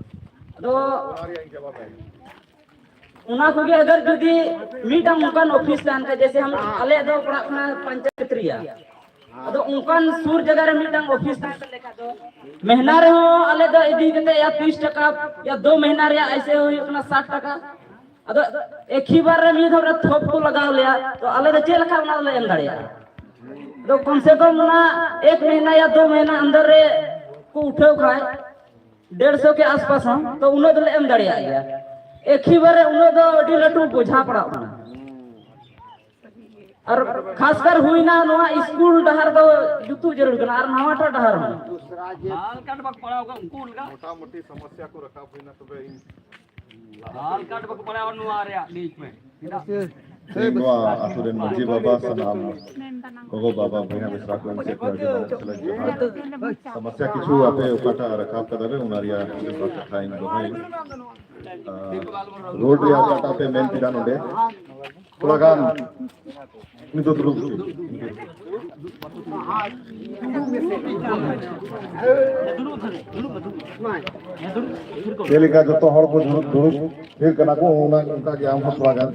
ᱟᱫᱚ ᱚᱱᱟ ᱠᱚᱜᱮ ᱟᱜᱟᱨ ᱡᱩᱫᱤ ᱢᱤᱫᱴᱟᱝ ᱚᱱᱠᱟᱱ ᱚᱯᱷᱤᱥ ᱛᱟᱦᱮᱱ ᱠᱷᱟᱡ, ᱡᱮᱭᱥᱮ ᱦᱟᱢ, ᱟᱞᱮ ᱫᱚ ᱯᱟᱲᱟᱜ ᱠᱟᱱᱟ ᱯᱚᱧᱪᱟᱭᱮᱛ ᱨᱮᱭᱟᱜ, ᱟᱫᱚ ᱚᱱᱠᱟᱱ ᱥᱩᱨ ᱡᱟᱭᱜᱟ ᱨᱮ ᱢᱤᱫᱴᱟᱝ ᱚᱯᱷᱤᱥ ᱛᱟᱦᱮᱸ ᱞᱮᱠᱷᱟᱱ ᱫᱚ ᱢᱮᱦᱱᱟ ᱨᱮᱦᱚᱸ ᱟᱞᱮ ᱫᱚ ᱤᱫᱤ ᱠᱟᱛᱮ ᱭᱟ ᱛᱤᱥ ᱴᱟᱠᱟ ᱭᱟ ᱫᱚ ᱢᱮᱦᱱᱟ ᱨᱮᱭᱟᱜ ᱟᱭᱥᱮ ᱦᱩᱭᱩᱜ ᱠᱟᱱᱟ ᱥᱟᱴ ᱴᱟᱠᱟ᱾ ᱟᱫᱚ ᱮᱠ ᱦᱤ ᱵᱟᱨ ᱨᱮ ᱢᱤᱫ ᱫᱷᱟᱣ ᱨᱮ ᱛᱷᱚᱯ ᱠᱚ ᱞᱟᱜᱟᱣ ᱞᱮᱭᱟ, ᱛᱚ ᱟᱞᱮ ᱫᱚ ᱪᱮᱫ ᱞᱮᱠᱟ ᱚᱱᱟ ᱫᱚᱞᱮ ᱮᱢ ᱫᱟᱲᱮᱭᱟᱜᱼᱟ? ᱟᱫᱚ ᱠᱚᱢ ᱥᱮ ᱠᱚᱢ ᱚᱱᱟ ᱮᱠ ᱢᱟᱦᱤᱱᱟ ᱭᱟ ᱫᱚ ᱢᱟᱦᱤᱱᱟ ᱟᱱᱫᱟᱨ ᱨᱮ ᱠᱚ ᱩᱴᱷᱟᱹᱣ ᱠᱷᱟᱡ ᱰᱮᱲ ᱥᱚ ᱠᱮ ᱟᱥᱯᱟᱥ ᱦᱚᱸ, ᱛᱚ ᱩᱱᱟᱹᱜ ᱫᱚᱞᱮ ᱮᱢ ᱫᱟᱲᱮᱭᱟᱜ ᱜᱮᱭᱟ᱾ ᱮᱠ ᱦᱤ ᱵᱟᱨ ᱨᱮ ᱩᱱᱟᱹᱜ ᱫᱚ ᱟᱹᱰᱤ ᱞᱟᱹᱴᱩ ᱵᱚᱡᱷᱟ ᱯᱟᱲᱟᱜ ᱠᱟᱱᱟ᱾ ᱟᱨ ᱠᱷᱟᱥᱠᱟᱨ ᱦᱩᱭᱱᱟ ᱱᱚᱣᱟ ᱥᱠᱩᱞ ᱰᱟᱦᱟᱨ ᱫᱚ ᱡᱩᱛᱩᱜ ᱡᱟᱹᱨᱩᱲ ᱠᱟᱱᱟ ᱟᱨ ᱱᱟᱣᱟᱴᱟᱜ ᱰᱟᱦᱟᱨ ᱦᱚᱸ᱾ ᱢᱚᱴᱟᱢᱩᱴᱤ ᱥᱚᱢᱚᱥᱭᱟ ᱠᱚ ᱨᱟᱠᱟᱵ ᱦᱩᱭᱱᱟ, ᱛᱚᱵᱮ ᱤᱧ ᱞᱟᱦᱟ ᱥᱮᱫ ᱱᱚᱣᱟ ᱨᱮᱭᱟᱜ ᱞᱟᱹᱭ ᱢᱮ᱾ ᱛᱮᱦᱮᱧ ᱱᱚᱣᱟ ᱟᱛᱳ ᱨᱮᱱ ᱢᱟᱹᱡᱷᱤ ᱵᱟᱵᱟ, ᱥᱟᱱᱟᱢ ᱜᱚᱜᱚ ᱵᱟᱵᱟ, ᱵᱚᱭᱦᱟ ᱢᱤᱥᱨᱟ ᱠᱚ ᱥᱮᱫ ᱠᱷᱚᱱ ᱟᱹᱰᱤ ᱢᱟᱨᱟᱝ ᱥᱟᱞᱟᱜ ᱡᱚᱦᱟᱨ᱾ ᱥᱚᱢᱚᱥᱭᱟ ᱠᱤᱪᱷᱩ ᱟᱯᱮ ᱚᱠᱟᱴᱟᱜ ᱨᱟᱠᱟᱵ ᱠᱟᱫᱟ ᱯᱮ, ᱚᱱᱟ ᱨᱮᱭᱟᱜ ᱢᱤᱫ ᱵᱟᱨ ᱠᱟᱛᱷᱟᱧ ᱫᱚᱦᱚᱭᱟ᱾ ᱟᱨ ᱨᱳᱰ ᱨᱮᱭᱟᱜ ᱚᱠᱟᱴᱟᱜ ᱯᱮ ᱢᱮᱱ ᱠᱮᱫᱟ ᱱᱚᱰᱮ, ᱛᱷᱚᱲᱟ ᱜᱟᱱ ᱱᱤᱛᱚᱜ ᱫᱩᱲᱩᱵ ᱦᱚᱪᱚᱭ᱾ ᱪᱮᱫ ᱞᱮᱠᱟ ᱡᱚᱛᱚ ᱦᱚᱲ ᱠᱚ ᱫᱩᱲᱩᱵ, ᱫᱩᱲᱩᱵ ᱛᱷᱤᱨ ᱠᱟᱱᱟ ᱠᱚ, ᱚᱱᱟ ᱚᱱᱠᱟ ᱜᱮ ᱟᱢ ᱦᱚᱸ ᱛᱷᱚᱲᱟ ᱜᱟᱱ᱾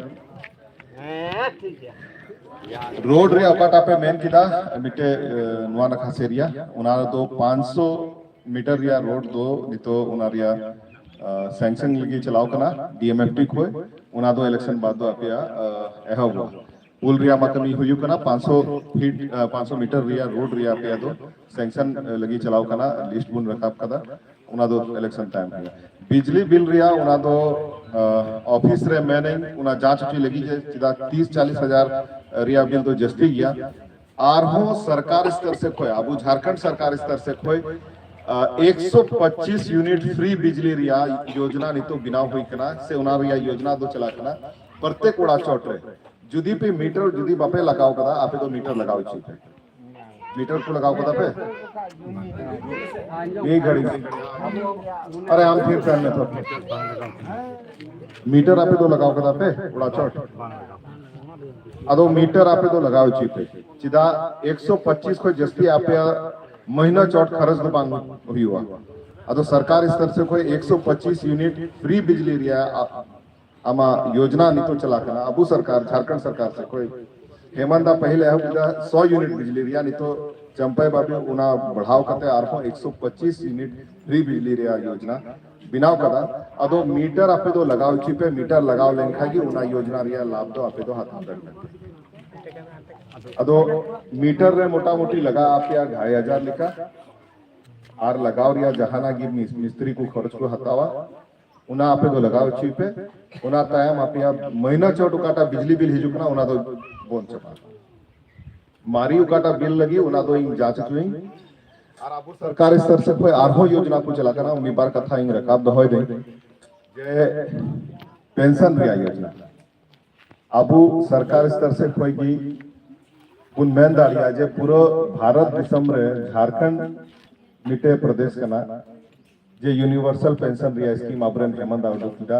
ᱨᱳᱰ ᱨᱮᱭᱟᱜ ᱚᱠᱟᱴᱟᱜ ᱯᱮ ᱢᱮᱱ ᱠᱮᱫᱟ, ᱢᱤᱫᱴᱮᱡ, ᱮ, ᱱᱚᱣᱟ ᱱᱟᱠᱷᱟ ᱥᱮᱫ ᱨᱮᱭᱟᱜ, ᱚᱱᱟ ᱫᱚ ᱯᱟᱸᱪᱥᱚ ᱢᱤᱴᱟᱨ ᱨᱮᱭᱟᱜ ᱨᱳᱰ ᱫᱚ ᱱᱤᱛᱚᱜ ᱚᱱᱟ ᱨᱮᱭᱟᱜ, ᱟ, ᱥᱮᱝᱥᱚᱱ ᱞᱟᱹᱜᱤᱫ ᱪᱟᱞᱟᱣ ᱠᱟᱱᱟ ᱰᱤ ᱮᱢ ᱮᱯᱷ ᱴᱤ ᱠᱷᱚᱡ᱾ ᱚᱱᱟ ᱫᱚ ᱤᱞᱮᱠᱥᱚᱱ ᱵᱟᱫ ᱫᱚ ᱟᱯᱮᱭᱟᱜ, ᱟ, ᱮᱦᱚᱵᱚᱜᱼᱟ᱾ ᱯᱩᱞ ᱨᱮᱭᱟᱜ ᱢᱟ ᱠᱟᱹᱢᱤ ᱦᱩᱭᱩᱜ ᱠᱟᱱᱟ, ᱯᱟᱸᱪᱥᱚ ᱯᱷᱤᱴ, ᱟ, ᱯᱟᱸᱪᱥᱚ ᱢᱤᱴᱟᱨ ᱨᱮᱭᱟᱜ ᱨᱳᱰ ᱨᱮᱭᱟᱜ ᱟᱯᱮᱭᱟᱜ ᱫᱚ ᱥᱮᱝᱥᱚᱱ, ᱟ, ᱞᱟᱹᱜᱤᱫ ᱪᱟᱞᱟᱣ ᱠᱟᱱᱟ, ᱞᱤᱥᱴ ᱵᱚᱱ ᱨᱟᱠᱟᱵ ᱠᱟᱫᱟ᱾ ᱚᱱᱟ ᱫᱚ ᱤᱞᱮᱠᱥᱚᱱ ᱛᱟᱭᱚᱢ ᱦᱩᱭᱩᱜᱼᱟ᱾ ᱵᱤᱡᱽᱞᱤ ᱵᱤᱞ ᱨᱮᱭᱟᱜ ᱚᱱᱟ ᱫᱚ, ᱟ, ᱚᱯᱷᱤᱥ ᱨᱮ ᱢᱮᱱᱟᱹᱧ, ᱚᱱᱟ ᱡᱟᱸᱪ ᱦᱚᱪᱚᱭ ᱞᱟᱹᱜᱤᱫ ᱡᱮ ᱪᱮᱫᱟᱜ ᱛᱤᱥ ᱪᱟᱞᱤᱥ ᱦᱟᱡᱟᱨ ᱨᱮᱭᱟᱜ ᱵᱤᱞ ᱫᱚ ᱡᱟᱹᱥᱛᱤ ᱜᱮᱭᱟ᱾ ᱟᱨᱦᱚᱸ ᱥᱚᱨᱠᱟᱨ ᱥᱛᱚᱨ ᱥᱮ ᱠᱷᱚᱡ, ᱟᱵᱚ ᱡᱷᱟᱨᱠᱷᱚᱸᱰ ᱥᱚᱨᱠᱟᱨ ᱥᱛᱚᱨ ᱥᱮ ᱠᱷᱚᱡ, ᱟ, ᱮᱠᱥᱚ ᱯᱚᱸᱪᱤᱥ ᱭᱩᱱᱤᱴ ᱯᱷᱨᱤ ᱵᱤᱡᱽᱞᱤ ᱨᱮᱭᱟᱜ ᱭᱳᱡᱽᱱᱟ ᱱᱤᱛᱚᱜ ᱵᱮᱱᱟᱣ ᱦᱩᱭ ᱠᱟᱱᱟ, ᱥᱮ ᱚᱱᱟ ᱨᱮᱭᱟᱜ ᱭᱳᱡᱽᱱᱟ ᱫᱚ ᱪᱟᱞᱟᱜ ᱠᱟᱱᱟ᱾ ᱯᱨᱚᱛᱮᱠ ᱚᱲᱟᱜ ᱪᱚᱴ ᱨᱮ ᱡᱩᱫᱤ ᱯᱮ ᱢᱤᱴᱟᱨ ᱡᱩᱫᱤ ᱵᱟᱯᱮ ᱞᱟᱜᱟᱣ ᱠᱟᱫᱟ, ᱟᱯᱮ ᱫᱚ ᱢᱤᱴᱟᱨ ᱞᱟᱜᱟᱣ ᱦᱚᱪᱚᱭ ᱯᱮ᱾ ᱢᱤᱴᱟᱨ ᱠᱚ ᱞᱟᱜᱟᱣ ᱠᱟᱫᱟ ᱯᱮ? ᱢᱤᱫ ᱜᱷᱟᱹᱲᱤ᱾ ᱟᱨᱮ, ᱟᱢ ᱛᱷᱤᱨ ᱛᱟᱦᱮᱱ ᱢᱮ ᱛᱚ᱾ ᱢᱤᱴᱟᱨ ᱟᱯᱮ ᱫᱚ ᱞᱟᱜᱟᱣ ᱠᱟᱫᱟ ᱯᱮ ᱚᱲᱟᱜ ᱪᱚᱴ? ᱟᱫᱚ ᱢᱤᱴᱟᱨ ᱟᱯᱮ ᱫᱚ ᱞᱟᱜᱟᱣ ᱦᱚᱪᱚᱭ ᱯᱮ᱾ ᱪᱮᱫᱟᱜ ᱮᱠᱥᱚ ᱯᱚᱸᱪᱤᱥ ᱠᱷᱚᱱ ᱡᱟᱹᱥᱛᱤ ᱟᱯᱮᱭᱟᱜ ᱢᱟᱹᱦᱱᱟᱹ ᱪᱚᱴ ᱠᱷᱚᱨᱚᱪ ᱫᱚ ᱵᱟᱝ ᱦᱩᱭᱩᱜᱼᱟ᱾ ᱟᱫᱚ ᱥᱚᱨᱠᱟᱨ ᱥᱛᱚᱨ ᱥᱮ ᱠᱷᱚᱱ ᱮᱠᱥᱚ ᱯᱚᱸᱪᱤᱥ ᱭᱩᱱᱤᱴ ᱯᱷᱨᱤ ᱵᱤᱡᱽᱞᱤ ᱨᱮᱭᱟᱜ ᱟ-, ᱟᱢᱟᱜ ᱭᱳᱡᱽᱱᱟ ᱱᱤᱛᱚᱜ ᱪᱟᱞᱟᱜ ᱠᱟᱱᱟ᱾ ᱟᱵᱚ ᱥᱚᱨᱠᱟᱨ, ᱡᱷᱟᱨᱠᱷᱚᱸᱰ ᱥᱚᱨᱠᱟᱨ ᱥᱮ ᱠᱷᱚᱱ ᱦᱮᱢᱟᱱᱛ ᱫᱟ ᱯᱟᱹᱦᱤᱞ ᱮᱦᱚᱵ ᱠᱮᱫᱟ ᱥᱚ ᱭᱩᱱᱤᱴ ᱵᱤᱡᱽᱞᱤ ᱨᱮᱭᱟᱜ, ᱱᱤᱛᱚᱜ ᱪᱟᱢᱯᱟᱭ ᱵᱟᱵᱤ ᱚᱱᱟ ᱵᱟᱲᱦᱟᱣ ᱠᱟᱛᱮ ᱟᱨᱦᱚᱸ ᱮᱠᱥᱚ ᱯᱚᱸᱪᱤᱥ ᱭᱩᱱᱤᱴ ᱯᱷᱨᱤ ᱵᱤᱡᱽᱞᱤ ᱨᱮᱭᱟᱜ ᱭᱳᱡᱽᱱᱟ ᱵᱮᱱᱟᱣ ᱠᱟᱫᱟ᱾ ᱟᱫᱚ ᱢᱤᱴᱟᱨ ᱟᱯᱮ ᱫᱚ ᱞᱟᱜᱟᱣ ᱦᱚᱪᱚᱭ ᱯᱮ, ᱢᱤᱴᱟᱨ ᱞᱟᱜᱟᱣ ᱞᱮᱱᱠᱷᱟᱱ ᱜᱮ ᱚᱱᱟ ᱭᱳᱡᱽᱱᱟ ᱨᱮᱭᱟᱜ ᱞᱟᱵᱷ ᱫᱚ ᱟᱯᱮ ᱫᱚ ᱦᱟᱛᱟᱣ ᱫᱟᱲᱮᱭᱟᱜᱼᱟ᱾ ᱟᱫᱚ ᱢᱤᱴᱟᱨ ᱨᱮ ᱢᱚᱴᱟᱢᱩᱴᱤ ᱞᱟᱜᱟᱜ ᱟᱯᱮᱭᱟ ᱰᱷᱟᱭ ᱦᱟᱡᱟᱨ ᱞᱮᱠᱟ, ᱟᱨ ᱞᱟᱜᱟᱣ ᱨᱮᱭᱟᱜ ᱡᱟᱦᱟᱱᱟᱜ ᱜᱮ ᱢᱤᱥ-, ᱢᱤᱥᱛᱨᱤ ᱠᱚ ᱠᱷᱚᱨᱚᱪ ᱠᱚ ᱦᱟᱛᱟᱣᱟ, ᱚᱱᱟ ᱟᱯᱮ ᱫᱚ ᱞᱟᱜᱟᱣ ᱦᱚᱪᱚᱭ ᱯᱮ᱾ ᱚᱱᱟ ᱛᱟᱭᱚᱢ ᱟᱯᱮᱭᱟᱜ ᱢᱟᱹᱦᱱᱟᱹ ᱪᱚᱴ ᱚᱠᱟᱴᱟᱜ ᱵᱤᱡᱽᱞᱤ ᱵᱤᱞ ᱦᱤᱡᱩᱜ ᱠᱟᱱᱟ, ᱚᱱᱟ ᱫᱚ ᱵᱚᱱᱫ ᱪᱟᱵᱟᱜᱼᱟ᱾ ᱢᱟᱨᱮ ᱚᱠᱟᱴᱟᱜ ᱵᱤᱞ ᱞᱟᱹᱜᱤᱫ, ᱚᱱᱟ ᱫᱚ ᱤᱧ ᱡᱟᱸᱪ ᱦᱚᱪᱚᱭᱟᱹᱧ᱾ ᱟᱨ ᱟᱵᱚ ᱥᱚᱨᱠᱟᱨ ᱥᱛᱚᱨ ᱥᱮ ᱠᱷᱚᱱ ᱟᱨᱦᱚᱸ ᱭᱳᱡᱽᱱᱟ ᱠᱚ ᱪᱟᱞᱟᱜ ᱠᱟᱱᱟ, ᱢᱤᱫ ᱵᱟᱨ ᱠᱟᱛᱷᱟ ᱤᱧ ᱨᱟᱠᱟᱵ ᱫᱚᱦᱚᱭ ᱫᱟᱹᱧ, ᱡᱮ ᱯᱮᱱᱥᱚᱱ ᱨᱮᱭᱟᱜ ᱭᱳᱡᱽᱱᱟ᱾ ᱟᱵᱚ ᱥᱚᱨᱠᱟᱨ ᱥᱛᱚᱨ ᱥᱮ ᱠᱷᱚᱱ ᱜᱮ ᱵᱚᱱ ᱢᱮᱱ ᱫᱟᱲᱮᱭᱟᱜᱼᱟ ᱡᱮ ᱯᱩᱨᱟᱹ ᱵᱷᱟᱨᱚᱛ ᱫᱤᱥᱚᱢ ᱨᱮ ᱡᱷᱟᱨᱠᱷᱚᱸᱰ ᱢᱤᱫᱴᱮᱡ ᱯᱨᱚᱫᱮᱥ ᱠᱟᱱᱟ, ᱡᱮ ᱤᱭᱩᱱᱤᱵᱷᱟᱨᱥᱟᱞ ᱯᱮᱱᱥᱚᱱ ᱨᱮᱭᱟᱜ ᱥᱠᱤᱢ ᱟᱵᱚᱨᱮᱱ ᱦᱮᱢᱚᱱᱛ ᱫᱟ ᱩᱰᱩᱠ ᱠᱮᱫᱟ,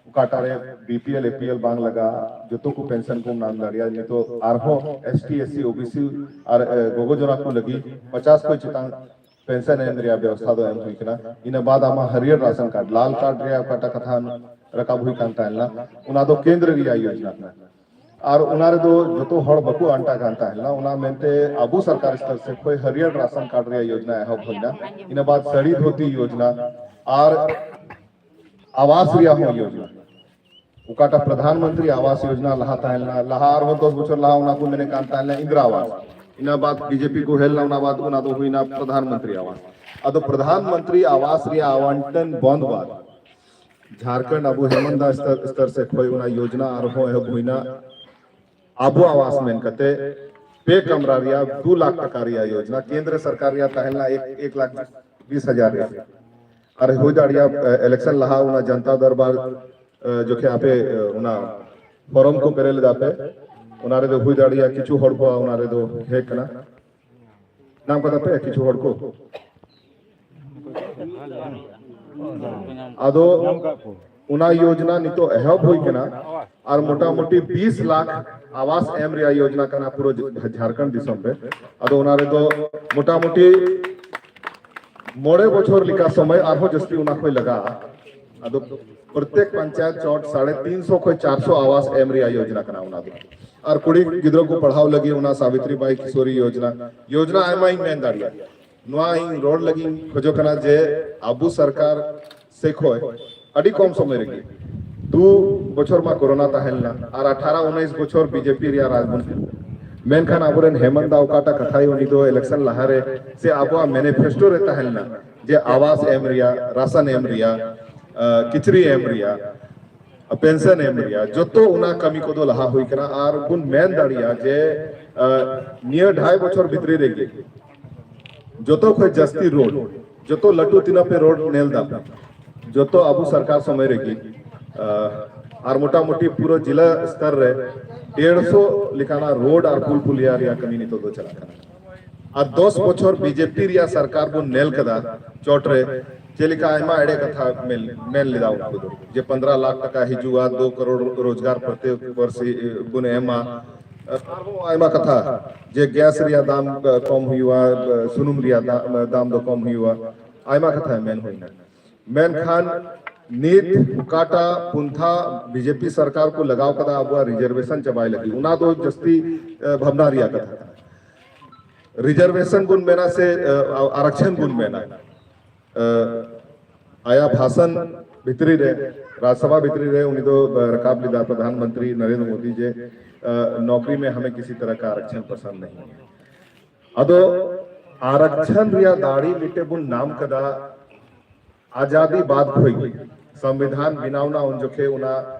ᱚᱠᱟᱴᱟᱜ ᱨᱮ ᱵᱤᱯᱤᱮᱞ, ᱮᱯᱤᱮᱞ ᱵᱟᱝ ᱞᱟᱜᱟᱜᱼᱟ, ᱡᱚᱛᱚ ᱠᱚ ᱯᱮᱱᱥᱚᱱ ᱠᱚ ᱧᱟᱢ ᱫᱟᱲᱮᱭᱟᱜᱼᱟ᱾ ᱱᱤᱛᱚᱜ ᱟᱨᱦᱚᱸ ᱮᱥᱴᱤ, ᱮᱥᱥᱤ, ᱳᱵᱤᱥᱤ ᱟᱨ ᱮ, ᱜᱚᱜᱚ ᱡᱚᱱᱟ ᱠᱚ ᱞᱟᱹᱜᱤᱫ ᱯᱚᱪᱟᱥ ᱠᱷᱚᱱ ᱪᱮᱛᱟᱱ ᱯᱮᱱᱥᱚᱱ ᱮᱢ ᱨᱮᱭᱟᱜ ᱵᱮᱵᱚᱥᱛᱷᱟ ᱫᱚ ᱮᱢ ᱦᱩᱭ ᱠᱟᱱᱟ᱾ ᱤᱱᱟᱹ ᱵᱟᱫ ᱟᱢᱟᱜ ᱦᱟᱹᱨᱭᱟᱹᱲ ᱨᱟᱥᱚᱱ ᱠᱟᱨᱰ, ᱞᱟᱞ ᱠᱟᱨᱰ ᱨᱮᱭᱟᱜ ᱚᱠᱟᱴᱟᱜ ᱠᱟᱛᱷᱟ ᱨᱟᱠᱟᱵ ᱦᱩᱭ ᱠᱟᱱ ᱛᱟᱦᱮᱸ ᱞᱮᱱᱟ, ᱚᱱᱟ ᱫᱚ ᱠᱮᱱᱫᱨᱚ ᱨᱮᱭᱟᱜ ᱭᱳᱡᱽᱱᱟ ᱠᱟᱱᱟ᱾ ᱟᱨ ᱚᱱᱟ ᱨᱮᱫᱚ ᱡᱚᱛᱚ ᱦᱚᱲ ᱵᱟᱠᱚ ᱟᱱᱴᱟ ᱠᱟᱱ ᱛᱟᱦᱮᱸ ᱞᱮᱱᱟ, ᱚᱱᱟ ᱢᱮᱱᱛᱮ ᱟᱵᱚ ᱥᱚᱨᱠᱟᱨ ᱥᱛᱚᱨ ᱥᱮ ᱠᱷᱚᱱ ᱦᱟᱹᱨᱭᱟᱹᱲ ᱨᱟᱥᱚᱱ ᱠᱟᱨᱰ ᱨᱮᱭᱟᱜ ᱭᱳᱡᱽᱱᱟ ᱮᱦᱚᱵ ᱦᱩᱭᱱᱟ᱾ ᱤᱱᱟᱹ ᱵᱟᱫ ᱥᱟᱹᱲᱤ ᱫᱷᱩᱛᱤ ᱭᱳᱡᱽᱱᱟ ᱟᱨ ᱟᱵᱟᱥ ᱨᱮᱭᱟᱜ ᱦᱚᱸ ᱭᱳᱡᱽᱱᱟ, ᱚᱠᱟᱴᱟᱜ ᱯᱨᱚᱫᱷᱟᱱ ᱢᱚᱱᱛᱨᱤ ᱟᱵᱟᱥ ᱭᱳᱡᱽᱱᱟ ᱞᱟᱦᱟ ᱛᱟᱦᱮᱸ ᱞᱮᱱᱟ, ᱞᱟᱦᱟ ᱟᱨᱦᱚᱸ ᱫᱚᱥ ᱵᱚᱪᱷᱚᱨ ᱞᱟᱦᱟ ᱚᱱᱟ ᱠᱚ ᱢᱮᱱᱮᱫ ᱠᱟᱱ ᱛᱟᱦᱮᱸ ᱞᱮᱱᱟ ᱤᱱᱫᱨᱟ ᱟᱵᱟᱥ, ᱤᱱᱟᱹ ᱵᱟᱫ ᱵᱤᱡᱮᱯᱤ ᱠᱚ ᱦᱮᱡ ᱞᱮᱱᱟ, ᱚᱱᱟ ᱵᱟᱫ ᱚᱱᱟ ᱫᱚ ᱦᱩᱭᱱᱟ ᱯᱨᱚᱫᱷᱟᱱ ᱢᱚᱱᱛᱨᱤ ᱟᱵᱟᱥ᱾ ᱟᱫᱚ ᱯᱨᱚᱫᱷᱟᱱ ᱢᱚᱱᱛᱨᱤ ᱟᱵᱟᱥ ᱨᱮᱭᱟᱜ ᱟᱣᱟᱱᱴᱚᱱ ᱵᱚᱱᱫ ᱵᱟᱫ ᱡᱷᱟᱨᱠᱷᱚᱸᱰ ᱟᱵᱚ ᱦᱮᱢᱚᱱᱛ ᱫᱟ ᱥᱛᱚᱨ, ᱥᱛᱚᱨ ᱥᱮ ᱠᱷᱚᱱ ᱚᱱᱟ ᱭᱳᱡᱽᱱᱟ ᱟᱨᱦᱚᱸ ᱮᱦᱚᱵ ᱦᱩᱭᱱᱟ᱾ ᱟᱵᱚ ᱟᱵᱟᱥ ᱢᱮᱱ ᱠᱟᱛᱮ ᱯᱮ ᱠᱟᱢᱨᱟ ᱨᱮᱭᱟᱜ ᱫᱩ ᱞᱟᱠᱷ ᱴᱟᱠᱟ ᱨᱮᱭᱟᱜ ᱭᱳᱡᱽᱱᱟ, ᱠᱮᱱᱫᱨᱚ ᱥᱚᱨᱠᱟᱨ ᱨᱮᱭᱟᱜ ᱛᱟᱦᱮᱸ ᱞᱮᱱᱟ ᱮᱠ, ᱮᱠ ᱞᱟᱠᱷ ᱵᱤᱥ ᱦᱟᱡᱟᱨ ᱨᱮᱭᱟᱜ᱾ ᱟᱨ ᱦᱩᱭ ᱫᱟᱲᱮᱭᱟᱜᱼᱟ, ᱮ, ᱤᱞᱮᱠᱥᱚᱱ ᱞᱟᱦᱟ ᱚᱱᱟ ᱡᱚᱱᱛᱟ ᱫᱚᱨᱵᱟᱨ, ᱮ, ᱡᱚᱠᱷᱮ ᱟᱯᱮ, ᱮ, ᱚᱱᱟ ᱯᱷᱚᱨᱚᱢ ᱠᱚ ᱯᱮᱨᱮᱡ ᱞᱮᱫᱟ ᱯᱮ, ᱚᱱᱟ ᱨᱮᱫᱚ ᱦᱩᱭ ᱫᱟᱲᱮᱭᱟᱜᱼᱟ ᱠᱤᱪᱷᱩ ᱦᱚᱲ ᱠᱚ ᱚᱱᱟ ᱨᱮᱫᱚ ᱦᱮᱡ ᱠᱟᱱᱟ, ᱧᱟᱢ ᱠᱟᱫᱟ ᱯᱮ ᱠᱤᱪᱷᱩ ᱦᱚᱲ ᱠᱚ᱾ ᱟᱫᱚ ᱚᱱᱟ ᱭᱳᱡᱽᱱᱟ ᱱᱤᱛᱚᱜ ᱮᱦᱚᱵ ᱦᱩᱭ ᱠᱟᱱᱟ ᱟᱨ ᱢᱚᱴᱟᱢᱩᱴᱤ ᱵᱤᱥ ᱞᱟᱠᱷ ᱟᱵᱟᱥ ᱮᱢ ᱨᱮᱭᱟᱜ ᱭᱳᱡᱽᱱᱟ ᱠᱟᱱᱟ ᱯᱩᱨᱟᱹ ᱡᱷᱟᱲᱠᱷᱚᱸᱰ ᱫᱤᱥᱚᱢ ᱨᱮ᱾ ᱟᱫᱚ ᱚᱱᱟ ᱨᱮᱫᱚ ᱢᱚᱴᱟᱢᱩᱴᱤ ᱢᱚᱬᱮ ᱵᱚᱪᱷᱚᱨ ᱞᱮᱠᱟ ᱥᱚᱢᱚᱭ, ᱟᱨᱦᱚᱸ ᱡᱟᱹᱥᱛᱤ ᱚᱱᱟ ᱠᱷᱚᱱ ᱞᱟᱜᱟᱜᱼᱟ᱾ ᱟᱫᱚ ᱯᱨᱚᱛᱮᱠ ᱯᱚᱧᱪᱟᱭᱮᱛ ᱪᱚᱴ ᱥᱟᱲᱮ ᱛᱤᱱ ᱥᱚ ᱠᱷᱚᱱ ᱪᱟᱨ ᱥᱚ ᱟᱵᱟᱥ ᱮᱢ ᱨᱮᱭᱟᱜ ᱭᱳᱡᱽᱱᱟ ᱠᱟᱱᱟ ᱚᱱᱟ ᱫᱚ᱾ ᱟᱨ ᱠᱩᱲᱤ ᱜᱤᱫᱽᱨᱟᱹ ᱠᱚ ᱯᱟᱲᱦᱟᱣ ᱞᱟᱹᱜᱤᱫ ᱚᱱᱟ ᱥᱟᱵᱤᱛᱨᱤ ᱵᱟᱭ ᱠᱤᱥᱳᱨᱤ ᱭᱳᱡᱽᱱᱟ, ᱭᱳᱡᱽᱱᱟ ᱟᱭᱢᱟᱧ ᱢᱮᱱ ᱫᱟᱲᱮᱭᱟᱜᱼᱟ᱾ ᱱᱚᱣᱟ ᱤᱧ ᱨᱚᱲ ᱞᱟᱹᱜᱤᱫ ᱤᱧ ᱠᱷᱚᱡᱚᱜ ᱠᱟᱱᱟ ᱡᱮ ᱟᱵᱚ ᱥᱚᱨᱠᱟᱨ ᱥᱮ ᱠᱷᱚᱡ ᱟᱹᱰᱤ ᱠᱚᱢ ᱥᱚᱢᱚᱭ ᱨᱮᱜᱮ, ᱫᱩ ᱵᱚᱪᱷᱚᱨ ᱢᱟ ᱠᱳᱨᱳᱱᱟ ᱛᱟᱦᱮᱸ ᱞᱮᱱᱟ ᱟᱨ ᱟᱴᱷᱟᱨᱚ ᱩᱱᱤᱥ ᱵᱚᱪᱷᱚᱨ ᱵᱤᱡᱮᱯᱤ ᱨᱮᱭᱟᱜ ᱨᱟᱡᱽ ᱵᱚᱱ ᱠᱷᱮᱞ᱾ ᱢᱮᱱᱠᱷᱟᱱ ᱟᱵᱚᱨᱮᱱ ᱦᱮᱢᱚᱱᱛ ᱫᱟ ᱚᱠᱟᱴᱟᱜ ᱠᱟᱛᱷᱟᱭ ᱩᱱᱤ ᱫᱚ ᱤᱞᱮᱠᱥᱚᱱ ᱞᱟᱦᱟᱨᱮ ᱥᱮ ᱟᱵᱚᱣᱟᱜ ᱢᱮᱱᱤᱯᱷᱮᱥᱴᱳ ᱨᱮ ᱛᱟᱦᱮᱸ ᱞᱮᱱᱟ ᱡᱮ ᱟᱵᱟᱥ ᱮᱢ ᱨᱮᱭᱟᱜ, ᱨᱟᱥᱚᱱ ᱮᱢ ᱨᱮᱭᱟᱜ, ᱟ, ᱠᱤᱪᱨᱤᱡ ᱮᱢ ᱨᱮᱭᱟᱜ, ᱯᱮᱱᱥᱚᱱ ᱮᱢ ᱨᱮᱭᱟᱜ ᱡᱚᱛᱚ ᱚᱱᱟ ᱠᱟᱹᱢᱤ ᱠᱚᱫᱚ ᱞᱟᱦᱟ ᱦᱩᱭ ᱠᱟᱱᱟ᱾ ᱟᱨ ᱵᱚᱱ ᱢᱮᱱ ᱫᱟᱲᱮᱭᱟᱜᱼᱟ ᱡᱮ, ᱟ, ᱱᱤᱭᱟᱹ ᱰᱷᱟᱭ ᱵᱚᱪᱷᱚᱨ ᱵᱷᱤᱛᱨᱤ ᱨᱮᱜᱮ ᱡᱚᱛᱚ ᱠᱷᱚᱱ ᱡᱟᱹᱥᱛᱤ ᱨᱳᱰ, ᱡᱚᱛᱚ ᱞᱟᱹᱴᱩ ᱛᱤᱱᱟᱹᱜ ᱯᱮ ᱨᱳᱰ ᱧᱮᱞ ᱫᱟ, ᱡᱚᱛᱚ ᱟᱵᱚ ᱥᱚᱨᱠᱟᱨ ᱥᱚᱢᱚᱭ ᱨᱮᱜᱮ, ᱟ, ᱟᱨ ᱢᱚᱴᱟᱢᱩᱴᱤ ᱯᱩᱨᱟᱹ ᱡᱮᱞᱟ ᱥᱛᱚᱨ ᱨᱮ ᱰᱮᱲᱥᱚ ᱞᱮᱠᱟᱱᱟᱜ ᱨᱳᱰ ᱟᱨ ᱯᱩᱞ ᱯᱩᱞᱤᱭᱟ ᱨᱮᱭᱟᱜ ᱠᱟᱹᱢᱤ ᱱᱤᱛᱚᱜ ᱫᱚ ᱪᱟᱞᱟᱜ ᱠᱟᱱᱟ᱾ ᱟᱨ ᱫᱚᱥ ᱵᱚᱪᱷᱚᱨ ᱵᱤᱡᱮᱯᱤ ᱨᱮᱭᱟᱜ ᱥᱚᱨᱠᱟᱨ ᱵᱚᱱ ᱧᱮᱞ ᱠᱟᱫᱟ ᱪᱚᱴ ᱨᱮ, ᱪᱮᱫ ᱞᱮᱠᱟ ᱟᱭᱢᱟ ᱮᱲᱮ ᱠᱟᱛᱷᱟ ᱢᱮᱱ, ᱢᱮᱱ ᱞᱮᱫᱟ ᱩᱱᱠᱩ ᱫᱚ, ᱡᱮ ᱯᱚᱱᱫᱽᱨᱚ ᱞᱟᱠᱷ ᱴᱟᱠᱟ ᱦᱤᱡᱩᱜᱼᱟ, ᱫᱩ ᱠᱟᱨᱳᱲ ᱨᱳᱡᱽᱜᱟᱨ ᱯᱨᱚᱛᱮᱠ ᱵᱚᱨᱥᱤ ᱵᱚᱱ ᱮᱢᱟ᱾ ᱟᱨᱦᱚᱸ ᱟᱭᱢᱟ ᱠᱟᱛᱷᱟ, ᱡᱮ ᱜᱮᱥ ᱨᱮᱭᱟᱜ ᱫᱟᱢ ᱠᱚᱢ ᱦᱩᱭᱩᱜᱼᱟ, ᱥᱩᱱᱩᱢ ᱨᱮᱭᱟᱜ ᱫᱟ-, ᱫᱟᱢ ᱫᱚ ᱠᱚᱢ ᱦᱩᱭᱩᱜᱼᱟ, ᱟᱭᱢᱟ ᱠᱟᱛᱷᱟ ᱢᱮᱱ ᱦᱩᱭᱱᱟ᱾ ᱢᱮᱱᱠᱷᱟᱱ ᱱᱤᱛ ᱚᱠᱟᱴᱟᱜ ᱯᱚᱱᱛᱷᱟ ᱵᱤᱡᱮᱯᱤ ᱥᱚᱨᱠᱟᱨ ᱠᱚ ᱞᱟᱜᱟᱣ ᱠᱟᱫᱟ ᱟᱵᱚᱣᱟᱜ ᱨᱤᱡᱟᱨᱵᱷᱮᱥᱚᱱ ᱪᱟᱵᱟᱭ ᱞᱟᱹᱜᱤᱫ, ᱚᱱᱟ ᱫᱚ ᱡᱟᱹᱥᱛᱤ, ᱮ, ᱵᱷᱟᱵᱽᱱᱟ ᱨᱮᱭᱟᱜ ᱠᱟᱛᱷᱟ ᱠᱟᱱᱟ᱾ ᱨᱤᱡᱟᱨᱵᱷᱮᱥᱚᱱ ᱵᱚᱱ ᱢᱮᱱᱟ ᱥᱮ, ᱮ, ᱟᱨᱟᱠᱪᱷᱚᱱ ᱵᱚᱱ ᱢᱮᱱᱟ, ᱮ, ᱟᱭᱟᱜ ᱵᱷᱟᱥᱚᱱ ᱵᱷᱤᱛᱨᱤ ᱨᱮ, ᱨᱟᱡᱽᱥᱚᱵᱷᱟ ᱵᱷᱤᱛᱨᱤ ᱨᱮ ᱩᱱᱤ ᱫᱚ, ᱮ, ᱨᱟᱠᱟᱵ ᱞᱮᱫᱟ ᱯᱨᱚᱫᱷᱟᱱ ᱢᱚᱱᱛᱨᱤ ᱱᱚᱨᱮᱱᱫᱨᱚ ᱢᱳᱫᱤ ᱡᱮ, ᱮ, ᱱᱚᱠᱨᱤ ᱢᱮ ᱦᱟᱢᱮ ᱠᱤᱥᱤ ᱛᱚᱨᱦ ᱠᱟ ᱟᱨᱟᱠᱪᱷᱚᱱ ᱯᱚᱥᱚᱱᱫ ᱱᱟᱦᱤ ᱦᱮ᱾ ᱟᱫᱚ ᱟᱨᱟᱠᱪᱷᱚᱱ ᱨᱮᱭᱟᱜ ᱫᱟᱲᱮ ᱢᱤᱫᱴᱮᱡ ᱵᱚᱱ ᱧᱟᱢ ᱠᱟᱫᱟ ᱟᱡᱟᱫᱤ ᱵᱟᱫ ᱠᱷᱚᱡ ᱜᱮ᱾ ᱥᱚᱝᱵᱤᱫᱷᱟᱱ ᱵᱮᱱᱟᱣ ᱱᱟ ᱩᱱ ᱡᱚᱠᱷᱮ ᱚᱱᱟ,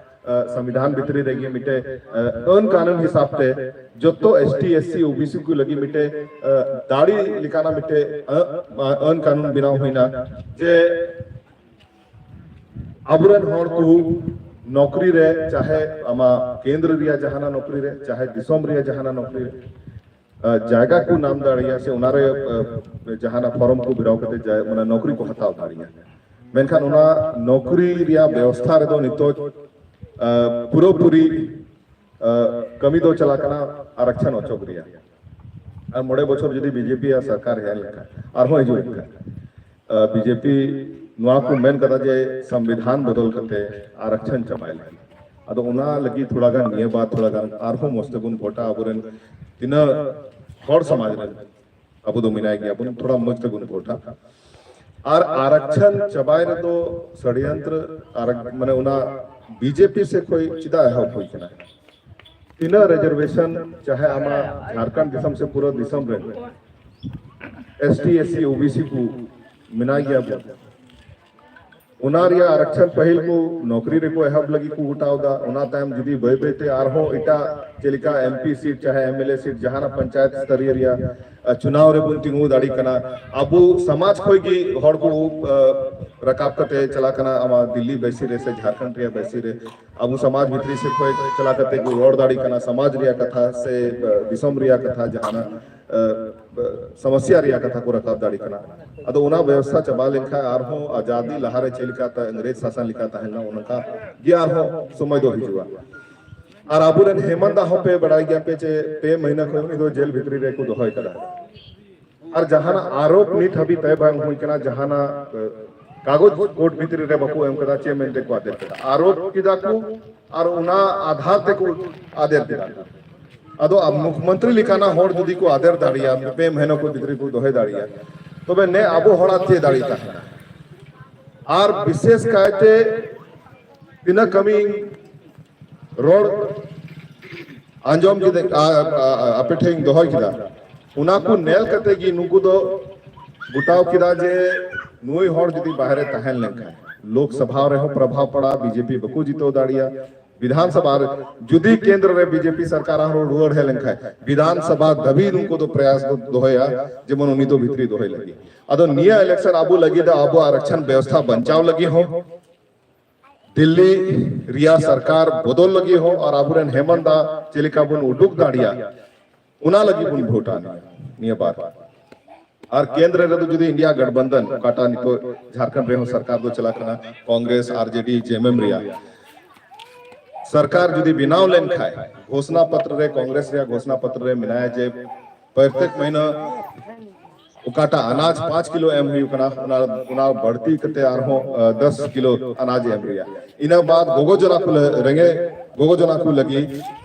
ᱮ, ᱥᱚᱝᱵᱤᱫᱷᱟᱱ ᱵᱷᱤᱛᱨᱤ ᱨᱮᱜᱮ ᱢᱤᱫᱴᱮᱡ, ᱮ, ᱟᱹᱱ ᱠᱟᱹᱱᱩᱱ ᱦᱤᱥᱟᱵ ᱛᱮ ᱡᱚᱛᱚ ST, SC, OBC ᱠᱚ ᱞᱟᱹᱜᱤᱫ ᱢᱤᱫᱴᱮᱡ, ᱮ, ᱫᱟᱲᱮ ᱞᱮᱠᱟᱱᱟᱜ ᱢᱤᱫᱴᱮᱡ, ᱮ, ᱟᱹᱱ ᱠᱟᱹᱱᱩᱱ ᱵᱮᱱᱟᱣ ᱦᱩᱭᱱᱟ ᱡᱮ ᱟᱵᱚᱨᱮᱱ ᱦᱚᱲ ᱠᱚ ᱱᱚᱠᱨᱤ ᱨᱮ, ᱪᱟᱦᱮ ᱟᱢᱟᱜ ᱠᱮᱱᱫᱨᱚ ᱨᱮᱭᱟᱜ ᱡᱟᱦᱟᱱᱟᱜ ᱱᱚᱠᱨᱤ ᱨᱮ, ᱪᱟᱦᱮ ᱫᱤᱥᱚᱢ ᱨᱮᱭᱟᱜ ᱡᱟᱦᱟᱱᱟᱜ ᱱᱚᱠᱨᱤ ᱨᱮ, ᱟ, ᱡᱟᱭᱜᱟ ᱠᱚ ᱧᱟᱢ ᱫᱟᱲᱮᱭᱟᱜᱼᱟ ᱥᱮ ᱚᱱᱟᱨᱮ, ᱟ, ᱡᱟᱦᱟᱱᱟᱜ ᱯᱷᱚᱨᱢ ᱠᱚ ᱵᱷᱤᱲᱟᱣ ᱠᱟᱛᱮ ᱡᱟ-, ᱢᱟᱱᱮ ᱱᱚᱠᱨᱤ ᱠᱚ ᱦᱟᱛᱟᱣ ᱫᱟᱲᱮᱭᱟᱜᱼᱟ᱾ ᱢᱮᱱᱠᱷᱟᱱ ᱚᱱᱟ ᱱᱚᱠᱨᱤ ᱨᱮᱭᱟᱜ ᱵᱮᱵᱚᱥᱛᱷᱟ ᱨᱮᱫᱚ ᱱᱤᱛᱚᱜ, ᱟ, ᱯᱩᱨᱟᱹᱯᱩᱨᱤ, ᱟ, ᱠᱟᱹᱢᱤ ᱫᱚ ᱪᱟᱞᱟᱜ ᱠᱟᱱᱟ ᱟᱨᱟᱠᱪᱷᱚᱱ ᱚᱪᱚᱜ ᱨᱮᱭᱟᱜ᱾ ᱟᱨ ᱢᱚᱬᱮ ᱵᱚᱪᱷᱚᱨ ᱡᱩᱫᱤ ᱵᱤᱡᱮᱯᱤ ᱭᱟᱜ ᱥᱚᱨᱠᱟᱨ ᱦᱮᱡ ᱞᱮᱱᱠᱷᱟᱱ, ᱟᱨᱦᱚᱸ ᱦᱤᱡᱩᱜ ᱞᱮᱱᱠᱷᱟᱱ, ᱟ, ᱵᱤᱡᱮᱯᱤ ᱱᱚᱣᱟ ᱠᱚ ᱢᱮᱱ ᱠᱟᱫᱟ ᱡᱮ ᱥᱚᱝᱵᱤᱫᱷᱟᱱ ᱵᱚᱫᱚᱞ ᱠᱟᱛᱮ ᱟᱨᱟᱠᱪᱷᱚᱱ ᱪᱟᱵᱟᱭ ᱞᱟᱹᱜᱤᱫ᱾ ᱟᱫᱚ ᱚᱱᱟ ᱞᱟᱹᱜᱤᱫ ᱛᱷᱚᱲᱟ ᱜᱟᱱ ᱱᱤᱭᱟᱹ ᱵᱟᱨ ᱛᱷᱚᱲᱟ ᱜᱟᱱ ᱟᱨᱦᱚᱸ ᱢᱚᱡᱽ ᱛᱮᱵᱚᱱ ᱵᱷᱳᱴᱟ, ᱟᱵᱚᱨᱮᱱ ᱛᱤᱱᱟᱹᱜ ᱦᱚᱲ ᱥᱚᱢᱟᱡᱽ ᱨᱮᱱ ᱟᱵᱚ ᱫᱚ ᱢᱮᱱᱟᱭ ᱜᱮᱭᱟ ᱵᱚᱱ, ᱛᱷᱚᱲᱟ ᱢᱚᱡᱽ ᱛᱮᱵᱚᱱ ᱵᱷᱳᱴᱟ᱾ ᱟᱨ ᱟᱨᱟᱠᱪᱷᱚᱱ ᱪᱟᱵᱟᱭ ᱨᱮᱫᱚ ᱥᱚᱲᱭᱚᱱᱛᱨᱚ ᱟᱨ ᱢᱟᱱᱮ ᱚᱱᱟ ᱵᱤᱡᱮᱯᱤ ᱥᱮ ᱠᱷᱚᱡ ᱪᱮᱫᱟᱜ ᱮᱦᱚᱵ ᱦᱩᱭ ᱠᱟᱱᱟ? ᱛᱤᱱᱟᱹᱜ ᱨᱤᱡᱟᱨᱵᱷᱮᱥᱚᱱ ᱪᱟᱦᱮ ᱟᱢᱟᱜ ᱡᱷᱟᱲᱠᱷᱚᱸᱰ ᱫᱤᱥᱚᱢ ᱥᱮ ᱯᱩᱨᱟᱹ ᱫᱤᱥᱚᱢ ᱨᱮ ST, SC, OBC ᱠᱚ ᱢᱮᱱᱟᱭ ᱜᱮᱭᱟ ᱵᱚᱱ, ᱚᱱᱟ ᱨᱮᱭᱟᱜ ᱟᱨᱟᱠᱪᱷᱚᱱ ᱯᱟᱹᱦᱤᱞ ᱠᱚ ᱱᱚᱠᱨᱤ ᱨᱮᱠᱚ ᱮᱦᱚᱵ ᱞᱟᱹᱜᱤᱫ ᱠᱚ ᱜᱚᱴᱟᱣ ᱫᱟ᱾ ᱚᱱᱟ ᱛᱟᱭᱚᱢ ᱡᱩᱫᱤ ᱵᱟᱹᱭ ᱵᱟᱹᱭ ᱛᱮ ᱟᱨᱦᱚᱸ ᱮᱴᱟᱜ ᱪᱮᱫ ᱞᱮᱠᱟ MP ᱥᱤᱴ ᱪᱟᱦᱮ MLA ᱥᱤᱴ ᱡᱟᱦᱟᱱᱟᱜ ᱯᱚᱧᱪᱟᱭᱮᱛ ᱥᱛᱚᱨᱤᱭᱚ ᱨᱮᱭᱟᱜ, ᱟ, ᱪᱩᱱᱟᱣ ᱨᱮᱵᱚᱱ ᱛᱤᱸᱜᱩ ᱫᱟᱲᱮ ᱠᱟᱱᱟ, ᱟᱵᱚ ᱥᱚᱢᱟᱡᱽ ᱠᱷᱚᱡ ᱜᱮ ᱦᱚᱲ ᱠᱚ, ᱟ, ᱨᱟᱠᱟᱵ ᱠᱟᱛᱮ ᱪᱟᱞᱟᱜ ᱠᱟᱱᱟ ᱟᱢᱟᱜ ᱫᱤᱞᱞᱤ ᱵᱟᱹᱭᱥᱤ ᱨᱮ ᱥᱮ ᱡᱷᱟᱲᱠᱷᱚᱸᱰ ᱨᱮᱭᱟᱜ ᱵᱟᱹᱭᱥᱤ ᱨᱮ᱾ ᱟᱵᱚ ᱥᱚᱢᱟᱡᱽ ᱵᱷᱤᱛᱨᱤ ᱥᱮᱫ ᱠᱷᱚᱡ ᱪᱟᱞᱟᱣ ᱠᱟᱛᱮ ᱠᱚ ᱨᱚᱲ ᱫᱟᱲᱮ ᱠᱟᱱᱟ, ᱥᱚᱢᱟᱡᱽ ᱨᱮᱭᱟᱜ ᱠᱟᱛᱷᱟ ᱥᱮ, ᱟ, ᱫᱤᱥᱚᱢ ᱨᱮᱭᱟᱜ ᱠᱟᱛᱷᱟ ᱡᱟᱦᱟᱱᱟᱜ, ᱟ, ᱥᱚᱢᱚᱥᱭᱟ ᱨᱮᱭᱟᱜ ᱠᱟᱛᱷᱟ ᱠᱚ ᱨᱟᱠᱟᱵ ᱫᱟᱲᱮ ᱠᱟᱱᱟ᱾ ᱟᱫᱚ ᱚᱱᱟ ᱵᱮᱵᱚᱥᱛᱷᱟ ᱪᱟᱵᱟ ᱞᱮᱱᱠᱷᱟᱱ ᱟᱨᱦᱚᱸ ᱟᱡᱟᱫᱤ ᱞᱟᱦᱟᱨᱮ ᱪᱮᱫ ᱞᱮᱠᱟ ᱛᱟ-, ᱤᱝᱨᱮᱡᱽ ᱥᱟᱥᱚᱱ ᱞᱮᱠᱟ ᱛᱟᱦᱮᱸ ᱞᱮᱱᱟ, ᱚᱱᱠᱟ ᱜᱮ ᱟᱨᱦᱚᱸ ᱥᱚᱢᱚᱭ ᱫᱚ ᱦᱤᱡᱩᱜᱼᱟ᱾ ᱟᱨ ᱟᱵᱚᱨᱮᱱ ᱦᱮᱢᱟᱱᱛ ᱫᱟ ᱦᱚᱸ ᱯᱮ ᱵᱟᱲᱟᱭ ᱜᱮᱭᱟ ᱯᱮ ᱡᱮ ᱯᱮ ᱢᱟᱹᱦᱱᱟᱹ ᱠᱷᱚᱱ ᱩᱱᱤ ᱫᱚ ᱡᱮᱞ ᱵᱷᱤᱛᱨᱤ ᱨᱮᱠᱚ ᱫᱚᱦᱚᱭ ᱠᱟᱫᱟ᱾ ᱟᱨ ᱡᱟᱦᱟᱱᱟᱜ ᱟᱨᱳᱯ ᱱᱤᱛ ᱦᱟᱹᱵᱤᱡ ᱛᱮ ᱵᱟᱝ ᱦᱩᱭ ᱠᱟᱱᱟ, ᱡᱟᱦᱟᱱᱟᱜ, ᱮ, ᱠᱟᱜᱚᱡᱽ ᱠᱳᱨᱴ ᱵᱷᱤᱛᱨᱤ ᱨᱮ ᱵᱟᱠᱚ ᱮᱢ ᱠᱟᱫᱟ ᱪᱮᱫ ᱢᱮᱱᱛᱮ ᱠᱚ ᱟᱫᱮᱨ ᱠᱮᱫᱟ᱾ ᱟᱨᱳᱯ ᱠᱮᱫᱟ ᱠᱚ ᱟᱨ ᱚᱱᱟ ᱟᱫᱷᱟᱨ ᱛᱮᱠᱚ ᱟᱫᱮᱨ ᱠᱮᱫᱟ ᱠᱚ᱾ ᱟᱫᱚ ᱟᱢ ᱢᱩᱠᱷᱢᱚᱱᱛᱨᱤ ᱞᱮᱠᱟᱱᱟᱜ ᱦᱚᱲ ᱡᱩᱫᱤ ᱠᱚ ᱟᱫᱮᱨ ᱫᱟᱲᱮᱭᱟᱜᱼᱟ, ᱯᱮ ᱢᱟᱹᱦᱱᱟᱹ ᱠᱚ ᱵᱷᱤᱛᱨᱤ ᱠᱚ ᱫᱚᱦᱚᱭ ᱫᱟᱲᱮᱭᱟᱜᱼᱟ, ᱛᱚᱵᱮ ᱱᱮ ᱟᱵᱚ ᱦᱚᱲᱟᱜ ᱪᱮᱫ ᱫᱟᱲᱮ ᱛᱟᱦᱮᱱᱟ? ᱟᱨ ᱵᱤᱥᱮᱥ ᱠᱟᱭᱛᱮ ᱛᱤᱱᱟᱹᱜ ᱠᱟᱹᱢᱤ ᱨᱚᱲ ᱟᱸᱡᱚᱢ ᱠᱮᱫᱟ, ᱟ-, ᱟ-, ᱟ-, ᱟᱯᱮ ᱴᱷᱮᱱ ᱤᱧ ᱫᱚᱦᱚ ᱠᱮᱫᱟ, ᱚᱱᱟ ᱠᱚ ᱧᱮᱞ ᱠᱟᱛᱮ ᱜᱮ ᱱᱩᱠᱩ ᱫᱚ ᱜᱚᱴᱟᱣ ᱠᱮᱫᱟ ᱡᱮ ᱱᱩᱭ ᱦᱚᱲ ᱡᱩᱫᱤ ᱵᱟᱦᱨᱮ ᱛᱟᱦᱮᱸ ᱞᱮᱱᱠᱷᱟᱱ ᱞᱳᱠ ᱥᱚᱵᱷᱟ ᱨᱮᱦᱚᱸ ᱯᱨᱚᱵᱷᱟᱵ ᱯᱟᱲᱟᱜᱼᱟ, ᱵᱤᱡᱮᱯᱤ ᱵᱟᱠᱚ ᱡᱤᱛᱟᱹᱣ ᱫᱟᱲᱮᱭᱟᱜᱼᱟ᱾ ᱵᱤᱫᱷᱟᱱ ᱥᱚᱵᱷᱟ ᱨᱮ ᱡᱩᱫᱤ ᱠᱮᱱᱫᱨᱚ ᱨᱮ ᱵᱤᱡᱮᱯᱤ ᱥᱚᱨᱠᱟᱨ ᱟᱨᱦᱚᱸ ᱨᱩᱣᱟᱹᱲ ᱦᱮᱡ ᱞᱮᱱᱠᱷᱟᱱ ᱵᱤᱫᱷᱟᱱ ᱥᱚᱵᱷᱟ ᱫᱷᱟᱹᱵᱤᱡ ᱱᱩᱠᱩ ᱫᱚ ᱯᱨᱚᱭᱟᱥ ᱫᱚ ᱫᱚᱦᱚᱭᱟ, ᱡᱮᱢᱚᱱ ᱩᱱᱤ ᱫᱚ ᱵᱷᱤᱛᱨᱤ ᱫᱚᱦᱚᱭ ᱞᱟᱹᱜᱤᱫ᱾ ᱟᱫᱚ ᱱᱤᱭᱟᱹ ᱤᱞᱮᱠᱥᱚᱱ ᱟᱵᱚ ᱞᱟᱹᱜᱤᱫ ᱫᱚ ᱟᱵᱚ ᱟᱨᱚᱠᱪᱷᱚᱱ ᱵᱮᱵᱚᱥᱛᱷᱟ ᱵᱟᱧᱪᱟᱣ ᱞᱟᱹᱜᱤᱫ ᱦᱚᱸ, ᱫᱤᱞᱞᱤ ᱨᱮᱭᱟᱜ ᱥᱚᱨᱠᱟᱨ ᱵᱚᱫᱚᱞ ᱞᱟᱹᱜᱤᱫ ᱦᱚᱸ ᱟᱨ ᱟᱵᱚᱨᱮᱱ ᱦᱮᱢᱟᱱᱛ ᱫᱟ ᱪᱮᱫ ᱞᱮᱠᱟ ᱵᱚᱱ ᱩᱰᱩᱠ ᱫᱟᱲᱮᱭᱟᱜ, ᱚᱱᱟ ᱞᱟᱹᱜᱤᱫ ᱵᱚᱱ ᱵᱷᱳᱴᱟ ᱱᱤᱭᱟᱹ ᱵᱟᱨ᱾ ᱟᱨ ᱠᱮᱱᱫᱨᱚ ᱨᱮᱫᱚ ᱡᱩᱫᱤ ᱤᱱᱰᱤᱭᱟ ᱜᱟᱴᱵᱟᱱᱫᱷᱚᱱ, ᱚᱠᱟᱴᱟᱜ ᱱᱤᱛᱚᱜ ᱡᱷᱟᱨᱠᱷᱚᱸᱰ ᱨᱮᱦᱚᱸ ᱥᱚᱨᱠᱟᱨ ᱫᱚ ᱪᱟᱞᱟᱜ ᱠᱟᱱᱟ, ᱠᱚᱝᱜᱨᱮᱥ, ᱟᱨᱡᱮᱰᱤ, ᱡᱮᱮᱢᱮᱢ ᱨᱮᱭᱟᱜ ᱥᱚᱨᱠᱟᱨ ᱡᱩᱫᱤ ᱵᱮᱱᱟᱣ ᱞᱮᱱᱠᱷᱟᱱ, ᱜᱷᱳᱥᱱᱟ ᱯᱚᱛᱨᱚ ᱨᱮ, ᱠᱚᱝᱜᱨᱮᱥ ᱨᱮᱭᱟᱜ ᱜᱷᱳᱥᱱᱟ ᱯᱚᱛᱨᱚ ᱨᱮ ᱢᱮᱱᱟᱭᱟ ᱡᱮ ᱯᱨᱚᱛᱮᱠ ᱢᱟᱹᱦᱱᱟᱹ ᱚᱠᱟᱴᱟᱜ ᱟᱱᱟᱡ ᱯᱟᱸᱪ ᱠᱤᱞᱳ ᱮᱢ ᱦᱩᱭᱩᱜ ᱠᱟᱱᱟ, ᱚᱱᱟ, ᱚᱱᱟ ᱵᱟᱹᱲᱛᱤ ᱠᱟᱛᱮ ᱟᱨᱦᱚᱸ, ᱟ, ᱫᱚᱥ ᱠᱤᱞᱳ ᱟᱱᱟᱡ ᱮᱢ ᱨᱮᱭᱟᱜ᱾ ᱤᱱᱟᱹ ᱵᱟᱫ ᱜᱚᱜᱚ ᱡᱚᱱᱟ ᱠᱚ ᱞᱟᱹ-, ᱨᱮᱸᱜᱮᱡ ᱜᱚᱜᱚ ᱡᱚᱱᱟ ᱠᱚ ᱞᱟᱹᱜᱤᱫ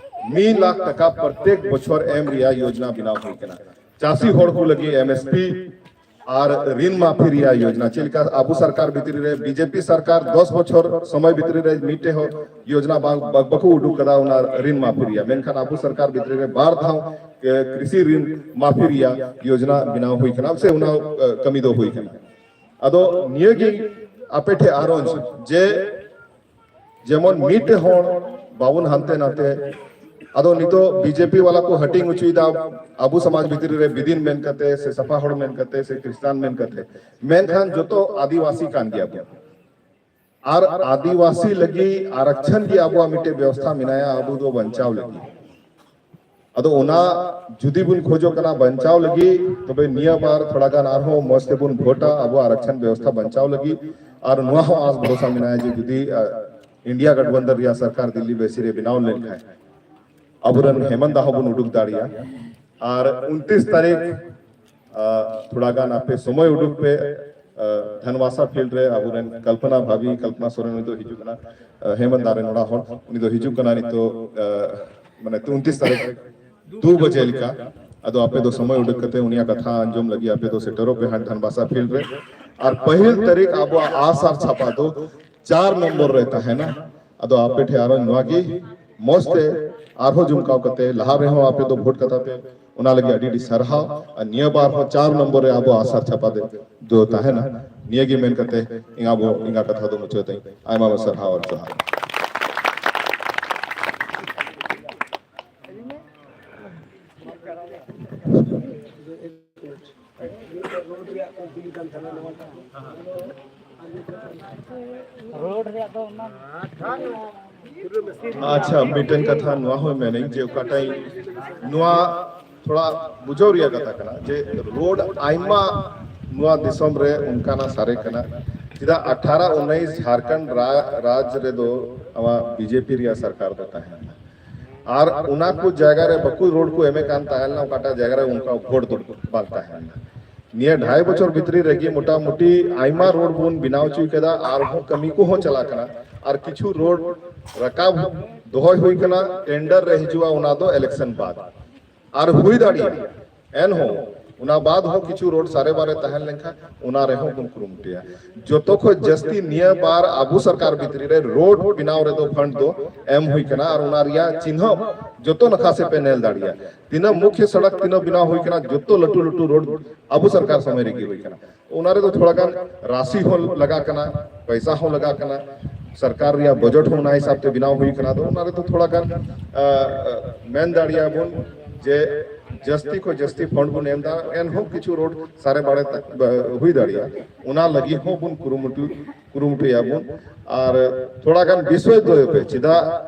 ᱢᱤᱫ ᱞᱟᱠᱷ ᱴᱟᱠᱟ ᱯᱨᱚᱛᱮᱠ ᱵᱚᱪᱷᱚᱨ ᱮᱢ ᱨᱮᱭᱟᱜ ᱭᱳᱡᱽᱱᱟ ᱵᱮᱱᱟᱣ ᱦᱩᱭ ᱠᱟᱱᱟ᱾ ᱪᱟᱹᱥᱤ ᱦᱚᱲ ᱠᱚ ᱞᱟᱹᱜᱤᱫ ᱮᱢ ᱮᱥ ᱯᱤ ᱟᱨ ᱨᱤᱱ ᱢᱟᱯᱷᱤ ᱨᱮᱭᱟᱜ ᱭᱳᱡᱽᱱᱟ, ᱪᱮᱫ ᱞᱮᱠᱟ ᱟᱵᱚ ᱥᱚᱨᱠᱟᱨ ᱵᱷᱤᱛᱨᱤ ᱨᱮ, ᱵᱤᱡᱮᱯᱤ ᱥᱚᱨᱠᱟᱨ ᱫᱚᱥ ᱵᱚᱪᱷᱚᱨ ᱥᱚᱢᱚᱭ ᱵᱷᱤᱛᱨᱤ ᱨᱮ ᱢᱤᱫᱴᱮᱡ ᱦᱚᱸ ᱭᱳᱡᱽᱱᱟ ᱵᱟᱝ, ᱵᱟ-, ᱵᱟᱠᱚ ᱩᱰᱩᱠ ᱠᱟᱫᱟ ᱚᱱᱟ ᱨᱤᱱ ᱢᱟᱯᱷᱤ ᱨᱮᱭᱟᱜ, ᱢᱮᱱᱠᱷᱟᱱ ᱟᱵᱚ ᱥᱚᱨᱠᱟᱨ ᱵᱷᱤᱛᱨᱤ ᱨᱮ ᱵᱟᱨ ᱫᱷᱟᱣ, ᱮ, ᱠᱨᱤᱥᱤ ᱨᱤᱱ ᱢᱟᱯᱷᱤ ᱨᱮᱭᱟᱜ ᱭᱳᱡᱽᱱᱟ ᱵᱮᱱᱟᱣ ᱦᱩᱭ ᱠᱟᱱᱟ ᱥᱮ ᱚᱱᱟ, ᱮ, ᱠᱟᱹᱢᱤ ᱫᱚ ᱦᱩᱭ ᱠᱟᱱᱟ᱾ ᱟᱫᱚ ᱱᱤᱭᱟᱹ ᱜᱮ ᱟᱯᱮ ᱴᱷᱮᱱ ᱟᱨᱚᱡᱽ ᱡᱮ ᱡᱮᱢᱚᱱ ᱢᱤᱫᱴᱮᱡ ᱦᱚᱲ ᱵᱟᱵᱚᱱ ᱦᱟᱱᱛᱮ ᱱᱟᱛᱮ᱾ ᱟᱫᱚ ᱱᱤᱛᱚᱜ ᱵᱤᱡᱮᱯᱤ ᱣᱟᱞᱟ ᱠᱚ ᱦᱟᱹᱴᱤᱧ ᱦᱚᱪᱚᱭᱮᱫᱟ ᱟᱵᱚ ᱥᱚᱢᱟᱡᱽ ᱵᱷᱤᱛᱨᱤ ᱨᱮ, ᱵᱤᱫᱤᱱ ᱢᱮᱱ ᱠᱟᱛᱮ ᱥᱮ ᱥᱟᱯᱷᱟ ᱦᱚᱲ ᱢᱮᱱ ᱠᱟᱛᱮ ᱥᱮ ᱠᱷᱨᱤᱥᱴᱟᱱ ᱢᱮᱱ ᱠᱟᱛᱮ, ᱢᱮᱱᱠᱷᱟᱱ ᱡᱚᱛᱚ ᱟᱹᱫᱤᱵᱟᱹᱥᱤ ᱠᱟᱱ ᱜᱮᱭᱟ ᱵᱚᱱ᱾ ᱟᱨ ᱟᱹᱫᱤᱵᱟᱹᱥᱤ ᱞᱟᱹᱜᱤᱫ ᱟᱨᱚᱠᱪᱷᱚᱱ ᱜᱮ ᱟᱵᱚᱣᱟᱜ ᱢᱤᱫᱴᱮᱡ ᱵᱮᱵᱚᱥᱛᱷᱟ ᱢᱮᱱᱟᱭᱟ ᱟᱵᱚ ᱫᱚ ᱵᱟᱧᱪᱟᱣ ᱞᱟᱹᱜᱤᱫ᱾ ᱟᱫᱚ ᱚᱱᱟ ᱡᱩᱫᱤ ᱵᱚᱱ ᱠᱷᱚᱡᱚᱜ ᱠᱟᱱᱟ ᱵᱟᱧᱪᱟᱣ ᱞᱟᱹᱜᱤᱫ, ᱛᱚᱵᱮ ᱱᱤᱭᱟᱹ ᱵᱟᱨ ᱛᱷᱚᱲᱟ ᱜᱟᱱ ᱟᱨᱦᱚᱸ ᱢᱚᱸᱡᱽ ᱛᱮᱵᱚᱱ ᱵᱷᱳᱴᱟ ᱟᱵᱚᱣᱟᱜ ᱟᱨᱟᱠᱪᱷᱟᱱ ᱵᱮᱵᱚᱥᱛᱷᱟ ᱵᱟᱧᱪᱟᱣ ᱞᱟᱹᱜᱤᱫ᱾ ᱟᱨ ᱱᱚᱣᱟ ᱦᱚᱸ ᱟᱸᱥ ᱵᱷᱚᱨᱥᱟ ᱢᱮᱱᱟᱜᱼᱟ ᱡᱮ ᱡᱩᱫᱤ ᱤᱱᱰᱤᱭᱟ ᱜᱟᱴᱵᱚᱱᱫᱷᱚᱱ ᱨᱮᱭᱟᱜ ᱥᱚᱨᱠᱟᱨ ᱫᱤᱞᱞᱤ ᱵᱮᱥᱤ ᱨᱮ ᱵᱮᱱᱟᱣ ᱞᱮᱱᱠᱷᱟᱱ ᱟᱵᱚᱨᱮᱱ ᱦᱮᱢᱚᱱᱛ ᱫᱟ ᱦᱚᱸ ᱵᱚᱱ ᱩᱰᱩᱠ ᱫᱟᱲᱮᱭᱟᱜᱼᱟ᱾ ᱟᱨ ᱩᱱᱛᱤᱥ ᱛᱟᱹᱨᱤᱠᱷ ᱛᱷᱚᱲᱟ ᱜᱟᱱ ᱟᱯᱮ ᱥᱚᱢᱚᱭ ᱩᱰᱩᱠ ᱯᱮ᱾ ᱫᱷᱟᱱᱣᱟᱥᱟ ᱯᱷᱤᱞᱰ ᱨᱮ ᱟᱵᱚᱨᱮᱱ ᱠᱚᱞᱯᱚᱱᱟ ᱵᱷᱟᱵᱤ, ᱠᱚᱞᱯᱚᱱᱟ ᱥᱚᱨᱮᱱ, ᱩᱱᱤ ᱫᱚ ᱦᱤᱡᱩᱜ ᱠᱟᱱᱟ, ᱦᱮᱢᱚᱱᱛ ᱫᱟ ᱨᱮᱱ ᱚᱲᱟᱜ ᱦᱚᱲ, ᱩᱱᱤ ᱫᱚ ᱦᱤᱡᱩᱜ ᱠᱟᱱᱟ ᱱᱤᱛᱚᱜ, ᱢᱟᱱᱮ ᱩᱱᱛᱤᱥ ᱛᱟᱹᱨᱤᱠᱷ ᱫᱩ ᱵᱟᱡᱮ ᱞᱮᱠᱟ᱾ ᱟᱫᱚ ᱟᱯᱮ ᱫᱚ ᱥᱚᱢᱚᱭ ᱩᱰᱩᱠ ᱠᱟᱛᱮ ᱩᱱᱤᱭᱟᱜ ᱠᱟᱛᱷᱟ ᱟᱸᱡᱚᱢ ᱞᱟᱹᱜᱤᱫ ᱟᱯᱮ ᱫᱚ ᱥᱮᱴᱮᱨᱚᱜ ᱯᱮ ᱦᱟᱸᱜ ᱫᱷᱟᱱᱵᱟᱥᱟ ᱯᱷᱤᱞᱰ ᱨᱮ᱾ ᱟᱨ ᱯᱟᱹᱦᱤᱞ ᱛᱟᱹᱨᱤᱠᱷ ᱟᱵᱚᱣᱟᱜ ᱟᱥ ᱟᱨ ᱪᱷᱟᱯᱟ ᱫᱚ ᱪᱟᱨ ᱱᱚᱢᱵᱚᱨ ᱨᱮ ᱛᱟᱦᱮᱱᱟ᱾ ᱟᱫᱚ ᱟᱯᱮ ᱴᱷᱮᱱ ᱟᱨᱚ ᱱᱚᱣᱟ ᱜᱮ ᱢᱚᱸᱡᱽ ᱛᱮ ᱟᱨᱦᱚᱸ ᱡᱚᱢᱠᱟᱣ ᱠᱟᱛᱮ, ᱞᱟᱦᱟ ᱨᱮᱦᱚᱸ ᱟᱯᱮ ᱫᱚ ᱵᱷᱳᱴ ᱠᱟᱛᱟ ᱯᱮ, ᱚᱱᱟ ᱞᱟᱹᱜᱤᱫ ᱟᱹᱰᱤ ᱟᱹᱰᱤ ᱥᱟᱨᱦᱟᱣ᱾ ᱟᱨ ᱱᱤᱭᱟᱹ ᱵᱟᱨ ᱦᱚᱸ ᱪᱟᱨ ᱱᱚᱢᱵᱚᱨ ᱨᱮ ᱟᱵᱚ ᱟᱥ ᱟᱨ ᱪᱷᱟᱯᱟ ᱫᱚ ᱛᱟᱦᱮᱱᱟ᱾ ᱱᱤᱭᱟᱹ ᱜᱮ ᱢᱮᱱ ᱠᱟᱛᱮ ᱤᱧ ᱟᱵᱚ ᱤᱧᱟᱹᱜ ᱠᱟᱛᱷᱟ ᱫᱚ ᱢᱩᱪᱟᱹᱫ ᱟᱹᱧ᱾ ᱟᱭᱢᱟ ᱟᱭᱢᱟ ᱥᱟᱨᱦᱟᱣ ᱟᱨ ᱡᱚᱦᱟᱨ᱾ ᱨᱳᱰ ᱨᱮᱭᱟᱜ ᱫᱚ ᱚᱱᱟ ᱟᱪᱪᱷᱟ, ᱢᱤᱫᱴᱮᱱ ᱠᱟᱛᱷᱟ ᱱᱚᱣᱟ ᱦᱚᱸ ᱢᱮᱱᱟᱹᱧ ᱡᱮ ᱚᱠᱟᱴᱟᱜ ᱱᱚᱣᱟ ᱛᱷᱚᱲᱟ ᱵᱩᱡᱷᱟᱹᱣ ᱨᱮᱭᱟᱜ ᱠᱟᱛᱷᱟ ᱠᱟᱱᱟ ᱡᱮ ᱨᱳᱰ ᱟᱭᱢᱟ ᱱᱚᱣᱟ ᱫᱤᱥᱚᱢ ᱨᱮ ᱚᱱᱠᱟᱱᱟᱜ ᱥᱟᱨᱮ ᱠᱟᱱᱟ᱾ ᱪᱮᱫᱟᱜ ᱟᱴᱷᱟᱨᱚ ᱩᱱᱤᱥ ᱡᱷᱟᱨᱠᱷᱚᱸᱰ ᱨᱟ-, ᱨᱟᱡᱽ ᱨᱮᱫᱚ ᱟᱢᱟᱜ ᱵᱤᱡᱮᱯᱤ ᱨᱮᱭᱟᱜ ᱥᱚᱨᱠᱟᱨ ᱫᱚ ᱛᱟᱦᱮᱸ ᱞᱮᱱᱟ, ᱟᱨ ᱚᱱᱟ ᱠᱚ ᱡᱟᱭᱜᱟ ᱨᱮ ᱵᱟᱠᱚ ᱨᱳᱰ ᱠᱚ ᱮᱢᱮᱫ ᱠᱟᱱ ᱛᱟᱦᱮᱸ ᱞᱮᱱᱟ, ᱚᱠᱟᱴᱟᱜ ᱡᱟᱭᱜᱟ ᱨᱮ ᱚᱱᱠᱟ ᱵᱷᱳᱴ ᱫᱚ ᱵᱟᱝ ᱛᱟᱦᱮᱸ ᱞᱮᱱᱟ᱾ ᱱᱤᱭᱟᱹ ᱰᱷᱟᱭ ᱵᱚᱪᱷᱚᱨ ᱵᱷᱤᱛᱨᱤ ᱨᱮᱜᱮ ᱢᱚᱴᱟᱢᱩᱴᱤ ᱟᱭᱢᱟ ᱨᱳᱰ ᱵᱚᱱ ᱵᱮᱱᱟᱣ ᱦᱚᱪᱚ ᱠᱮᱫᱟ, ᱟᱨᱦᱚᱸ ᱠᱟᱹᱢᱤ ᱠᱚᱦᱚᱸ ᱪᱟᱞᱟᱜ ᱠᱟᱱᱟ, ᱟᱨ ᱠᱤᱪᱷᱩ ᱨᱳᱰ ᱨᱟᱠᱟᱵ ᱫᱚᱦᱚᱭ ᱦᱩᱭ ᱠᱟᱱᱟ, ᱴᱮᱱᱰᱟᱨ ᱨᱮ ᱦᱤᱡᱩᱜᱼᱟ, ᱚᱱᱟ ᱫᱚ ᱤᱞᱮᱠᱥᱚᱱ ᱵᱟᱫ᱾ ᱟᱨ ᱦᱩᱭ ᱫᱟᱲᱮᱭᱟᱜᱼᱟ, ᱮᱱᱦᱚᱸ ᱚᱱᱟ ᱵᱟᱫ ᱦᱚᱸ ᱠᱤᱪᱷᱩ ᱨᱳᱰ ᱥᱟᱨᱮ ᱵᱟᱨᱮ ᱛᱟᱦᱮᱸ ᱞᱮᱱᱠᱷᱟᱱ ᱚᱱᱟ ᱨᱮᱦᱚᱸ ᱵᱚᱱ ᱠᱩᱨᱩᱢᱩᱴᱩᱭᱟ᱾ ᱡᱚᱛᱚ ᱠᱷᱚᱱ ᱡᱟᱹᱥᱛᱤ ᱱᱤᱭᱟᱹ ᱵᱟᱨ ᱟᱵᱚ ᱥᱚᱨᱠᱟᱨ ᱵᱷᱤᱛᱨᱤ ᱨᱮ ᱨᱳᱰ ᱵᱮᱱᱟᱣ ᱨᱮᱫᱚ ᱯᱷᱟᱱᱰ ᱫᱚ ᱮᱢ ᱦᱩᱭ ᱠᱟᱱᱟ, ᱟᱨ ᱚᱱᱟ ᱨᱮᱭᱟᱜ ᱪᱤᱱᱦᱟᱹ ᱡᱚᱛᱚ ᱱᱟᱠᱷᱟ ᱥᱮᱫ ᱯᱮ ᱧᱮᱞ ᱫᱟᱲᱮᱭᱟᱜᱼᱟ᱾ ᱛᱤᱱᱟᱹᱜ ᱢᱩᱠᱷᱭᱚ ᱥᱚᱲᱚᱠ ᱛᱤᱱᱟᱹᱜ ᱵᱮᱱᱟᱣ ᱦᱩᱭ ᱠᱟᱱᱟ, ᱡᱚᱛᱚ ᱞᱟᱹᱴᱩ ᱞᱟᱹᱴᱩ ᱨᱳᱰ ᱟᱵᱚ ᱥᱚᱨᱠᱟᱨ ᱥᱚᱢᱚᱭ ᱨᱮᱜᱮ ᱦᱩᱭ ᱠᱟᱱᱟ᱾ ᱚᱱᱟ ᱨᱮᱫᱚ ᱛᱷᱚᱲᱟ ᱜᱟᱱ ᱨᱟᱥᱤ ᱦᱚᱸ ᱞᱟᱜᱟᱜ ᱠᱟᱱᱟ, ᱯᱚᱭᱥᱟ ᱦᱚᱸ ᱞᱟᱜᱟᱜ ᱠᱟᱱᱟ, ᱥᱚᱨᱠᱟᱨ ᱨᱮᱭᱟᱜ ᱵᱟᱡᱮᱴ ᱦᱚᱸ ᱚᱱᱟ ᱦᱤᱥᱟᱵ ᱛᱮ ᱵᱮᱱᱟᱣ ᱦᱩᱭ ᱠᱟᱱᱟ᱾ ᱟᱫᱚ ᱚᱱᱟ ᱨᱮᱫᱚ ᱛᱷᱚᱲᱟ ᱜᱟᱱ, ᱟ, ᱟ, ᱢᱮᱱ ᱫᱟᱲᱮᱭᱟᱜᱼᱟ ᱵᱚᱱ ᱡᱮ ᱡᱟᱹᱥᱛᱤ ᱠᱷᱚᱱ ᱡᱟᱹᱥᱛᱤ ᱯᱷᱚᱱᱰ ᱵᱚᱱ ᱮᱢ ᱮᱫᱟ, ᱮᱱᱦᱚᱸ ᱠᱤᱪᱷᱩ ᱨᱳᱰ ᱥᱟᱨᱮ ᱵᱟᱲᱮ ᱛᱟ-, ᱵᱟ-, ᱦᱩᱭ ᱫᱟᱲᱮᱭᱟᱜᱼᱟ᱾ ᱚᱱᱟ ᱞᱟᱹᱜᱤᱫ ᱦᱚᱸ ᱵᱚᱱ ᱠᱩᱨᱩᱢᱩᱴᱩ, ᱠᱩᱨᱩᱢᱩᱴᱩᱭᱟ ᱵᱚᱱ᱾ ᱟᱨ ᱛᱷᱚᱲᱟ ᱜᱟᱱ ᱵᱤᱥᱣᱟᱹᱥ ᱫᱚᱦᱚᱭ ᱯᱮ, ᱪᱮᱫᱟᱜ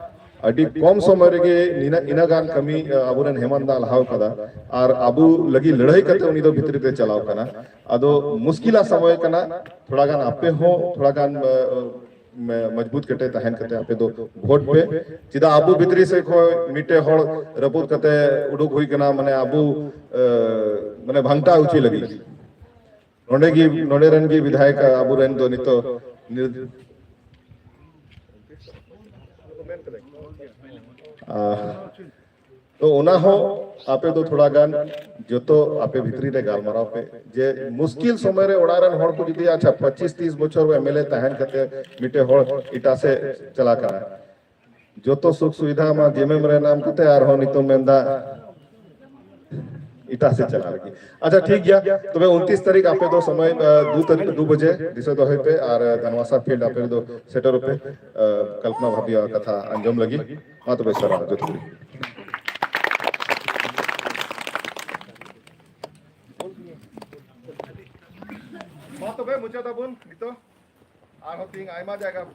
ᱟᱹᱰᱤ ᱠᱚᱢ ᱥᱚᱢᱚᱭ ᱨᱮᱜᱮ ᱱᱤᱱᱟᱹᱜ, ᱤᱱᱟᱹ ᱜᱟᱱ ᱠᱟᱹᱢᱤ, ᱟᱹ, ᱟᱵᱚᱨᱮᱱ ᱦᱮᱢᱟᱱᱛ ᱫᱟ ᱞᱟᱦᱟᱣ ᱠᱟᱫᱟ᱾ ᱟᱨ ᱟᱵᱚ ᱞᱟᱹᱜᱤᱫ ᱞᱟᱹᱲᱦᱟᱹᱭ ᱠᱟᱛᱮ ᱩᱱᱤ ᱫᱚ ᱵᱷᱤᱛᱨᱤ ᱨᱮ ᱪᱟᱞᱟᱣ ᱠᱟᱱᱟ᱾ ᱟᱫᱚ ᱢᱩᱥᱠᱤᱞᱟ ᱥᱚᱢᱚᱭ ᱠᱟᱱᱟ, ᱛᱷᱚᱲᱟ ᱜᱟᱱ ᱟᱯᱮ ᱦᱚᱸ ᱛᱷᱚᱲᱟ ᱜᱟᱱ, ᱟᱹ, ᱢᱮ-, ᱢᱚᱡᱽᱵᱩᱛ ᱠᱮᱴᱮᱡ ᱛᱟᱦᱮᱱ ᱠᱟᱛᱮ ᱟᱯᱮ ᱫᱚ ᱵᱷᱳᱴ ᱯᱮ᱾ ᱪᱮᱫᱟᱜ ᱟᱵᱚ ᱵᱷᱤᱛᱨᱤ ᱥᱮᱫ ᱠᱷᱚᱱ ᱢᱤᱫᱴᱮᱡ ᱦᱚᱲ ᱨᱟᱹᱯᱩᱫ ᱠᱟᱛᱮ ᱩᱰᱩᱠ ᱦᱩᱭ ᱠᱟᱱᱟ, ᱢᱟᱱᱮ ᱟᱵᱚ, ᱟᱹ, ᱢᱟᱱᱮ ᱵᱷᱟᱝᱴᱟ ᱦᱚᱪᱚᱭ ᱞᱟᱹᱜᱤᱫ᱾ ᱱᱚᱰᱮ ᱜᱮ, ᱱᱚᱰᱮ ᱨᱮᱱ ᱜᱮ ᱵᱤᱫᱷᱟᱭᱚᱠ ᱟᱵᱚᱨᱮᱱ ᱫᱚ ᱱᱤᱛᱚᱜ ᱱᱤᱨ-, ᱟᱦ, ᱛᱚ ᱚᱱᱟ ᱦᱚᱸ ᱟᱯᱮ ᱫᱚ ᱛᱷᱚᱲᱟ ᱜᱟᱱ ᱡᱚᱛᱚ ᱟᱯᱮ ᱵᱷᱤᱛᱨᱤ ᱨᱮ ᱜᱟᱞᱢᱟᱨᱟᱣ ᱯᱮ, ᱡᱮ ᱢᱩᱥᱠᱤᱞ ᱥᱚᱢᱚᱭ ᱨᱮ ᱚᱲᱟᱜ ᱨᱮᱱ ᱦᱚᱲ ᱠᱚ ᱡᱩᱫᱤ, ᱟᱪᱪᱷᱟ, ᱯᱚᱸᱪᱤᱥ ᱛᱤᱥ ᱵᱚᱪᱷᱚᱨ ᱮᱢ ᱮᱞ ᱮ ᱛᱟᱦᱮᱱ ᱠᱟᱛᱮ ᱢᱤᱫᱴᱮᱡ ᱦᱚᱲ ᱮᱴᱟᱜ ᱥᱮᱫ ᱪᱟᱞᱟᱣ ᱠᱟᱱᱟ, ᱡᱚᱛᱚ ᱥᱩᱠ ᱥᱩᱵᱤᱫᱷᱟ ᱢᱟ ᱡᱮᱢᱮᱢ ᱨᱮ ᱧᱟᱢ ᱠᱟᱛᱮ ᱟᱨᱦᱚᱸ ᱱᱤᱛᱚᱜ ᱢᱮᱱᱫᱟ ᱮᱴᱟᱜ ᱥᱮᱫ ᱪᱟᱞᱟᱜ ᱞᱟᱹᱜᱤᱫ᱾ ᱟᱪᱪᱷᱟ, ᱴᱷᱤᱠ ᱜᱮᱭᱟ, ᱛᱚᱵᱮ ᱩᱱᱛᱤᱥ ᱛᱟᱹᱨᱤᱠᱷ ᱟᱯᱮ ᱫᱚ ᱥᱚᱢᱚᱭ, ᱟᱹ, ᱫᱩ ᱛᱟᱹᱨᱤᱠᱷ, ᱫᱩ ᱵᱟᱡᱮ ᱫᱤᱥᱟᱹ ᱫᱚᱦᱚᱭ ᱯᱮ, ᱟᱨ ᱫᱷᱟᱱᱣᱟᱥᱟ ᱯᱷᱤᱞᱰ ᱟᱯᱮ ᱫᱚ ᱥᱮᱴᱮᱨᱚᱜ ᱯᱮ, ᱟᱹ, ᱠᱚᱞᱯᱚᱱᱟ ᱵᱷᱟᱵᱤᱭᱟ ᱠᱟᱛᱷᱟ ᱟᱸᱡᱚᱢ ᱞᱟᱹᱜᱤᱫ᱾ ᱢᱟ ᱛᱚᱵᱮ ᱥᱟᱨᱦᱟᱣ ᱡᱚᱛᱚ ᱜᱮ᱾ ᱢᱟ ᱛᱚᱵᱮ ᱢᱩᱪᱟᱹᱫ ᱟᱵᱚᱱ ᱱᱤᱛᱚᱜ᱾ ᱟᱨᱦᱚᱸ ᱛᱤᱦᱤᱧ ᱟᱭᱢᱟ ᱡᱟᱭᱜᱟ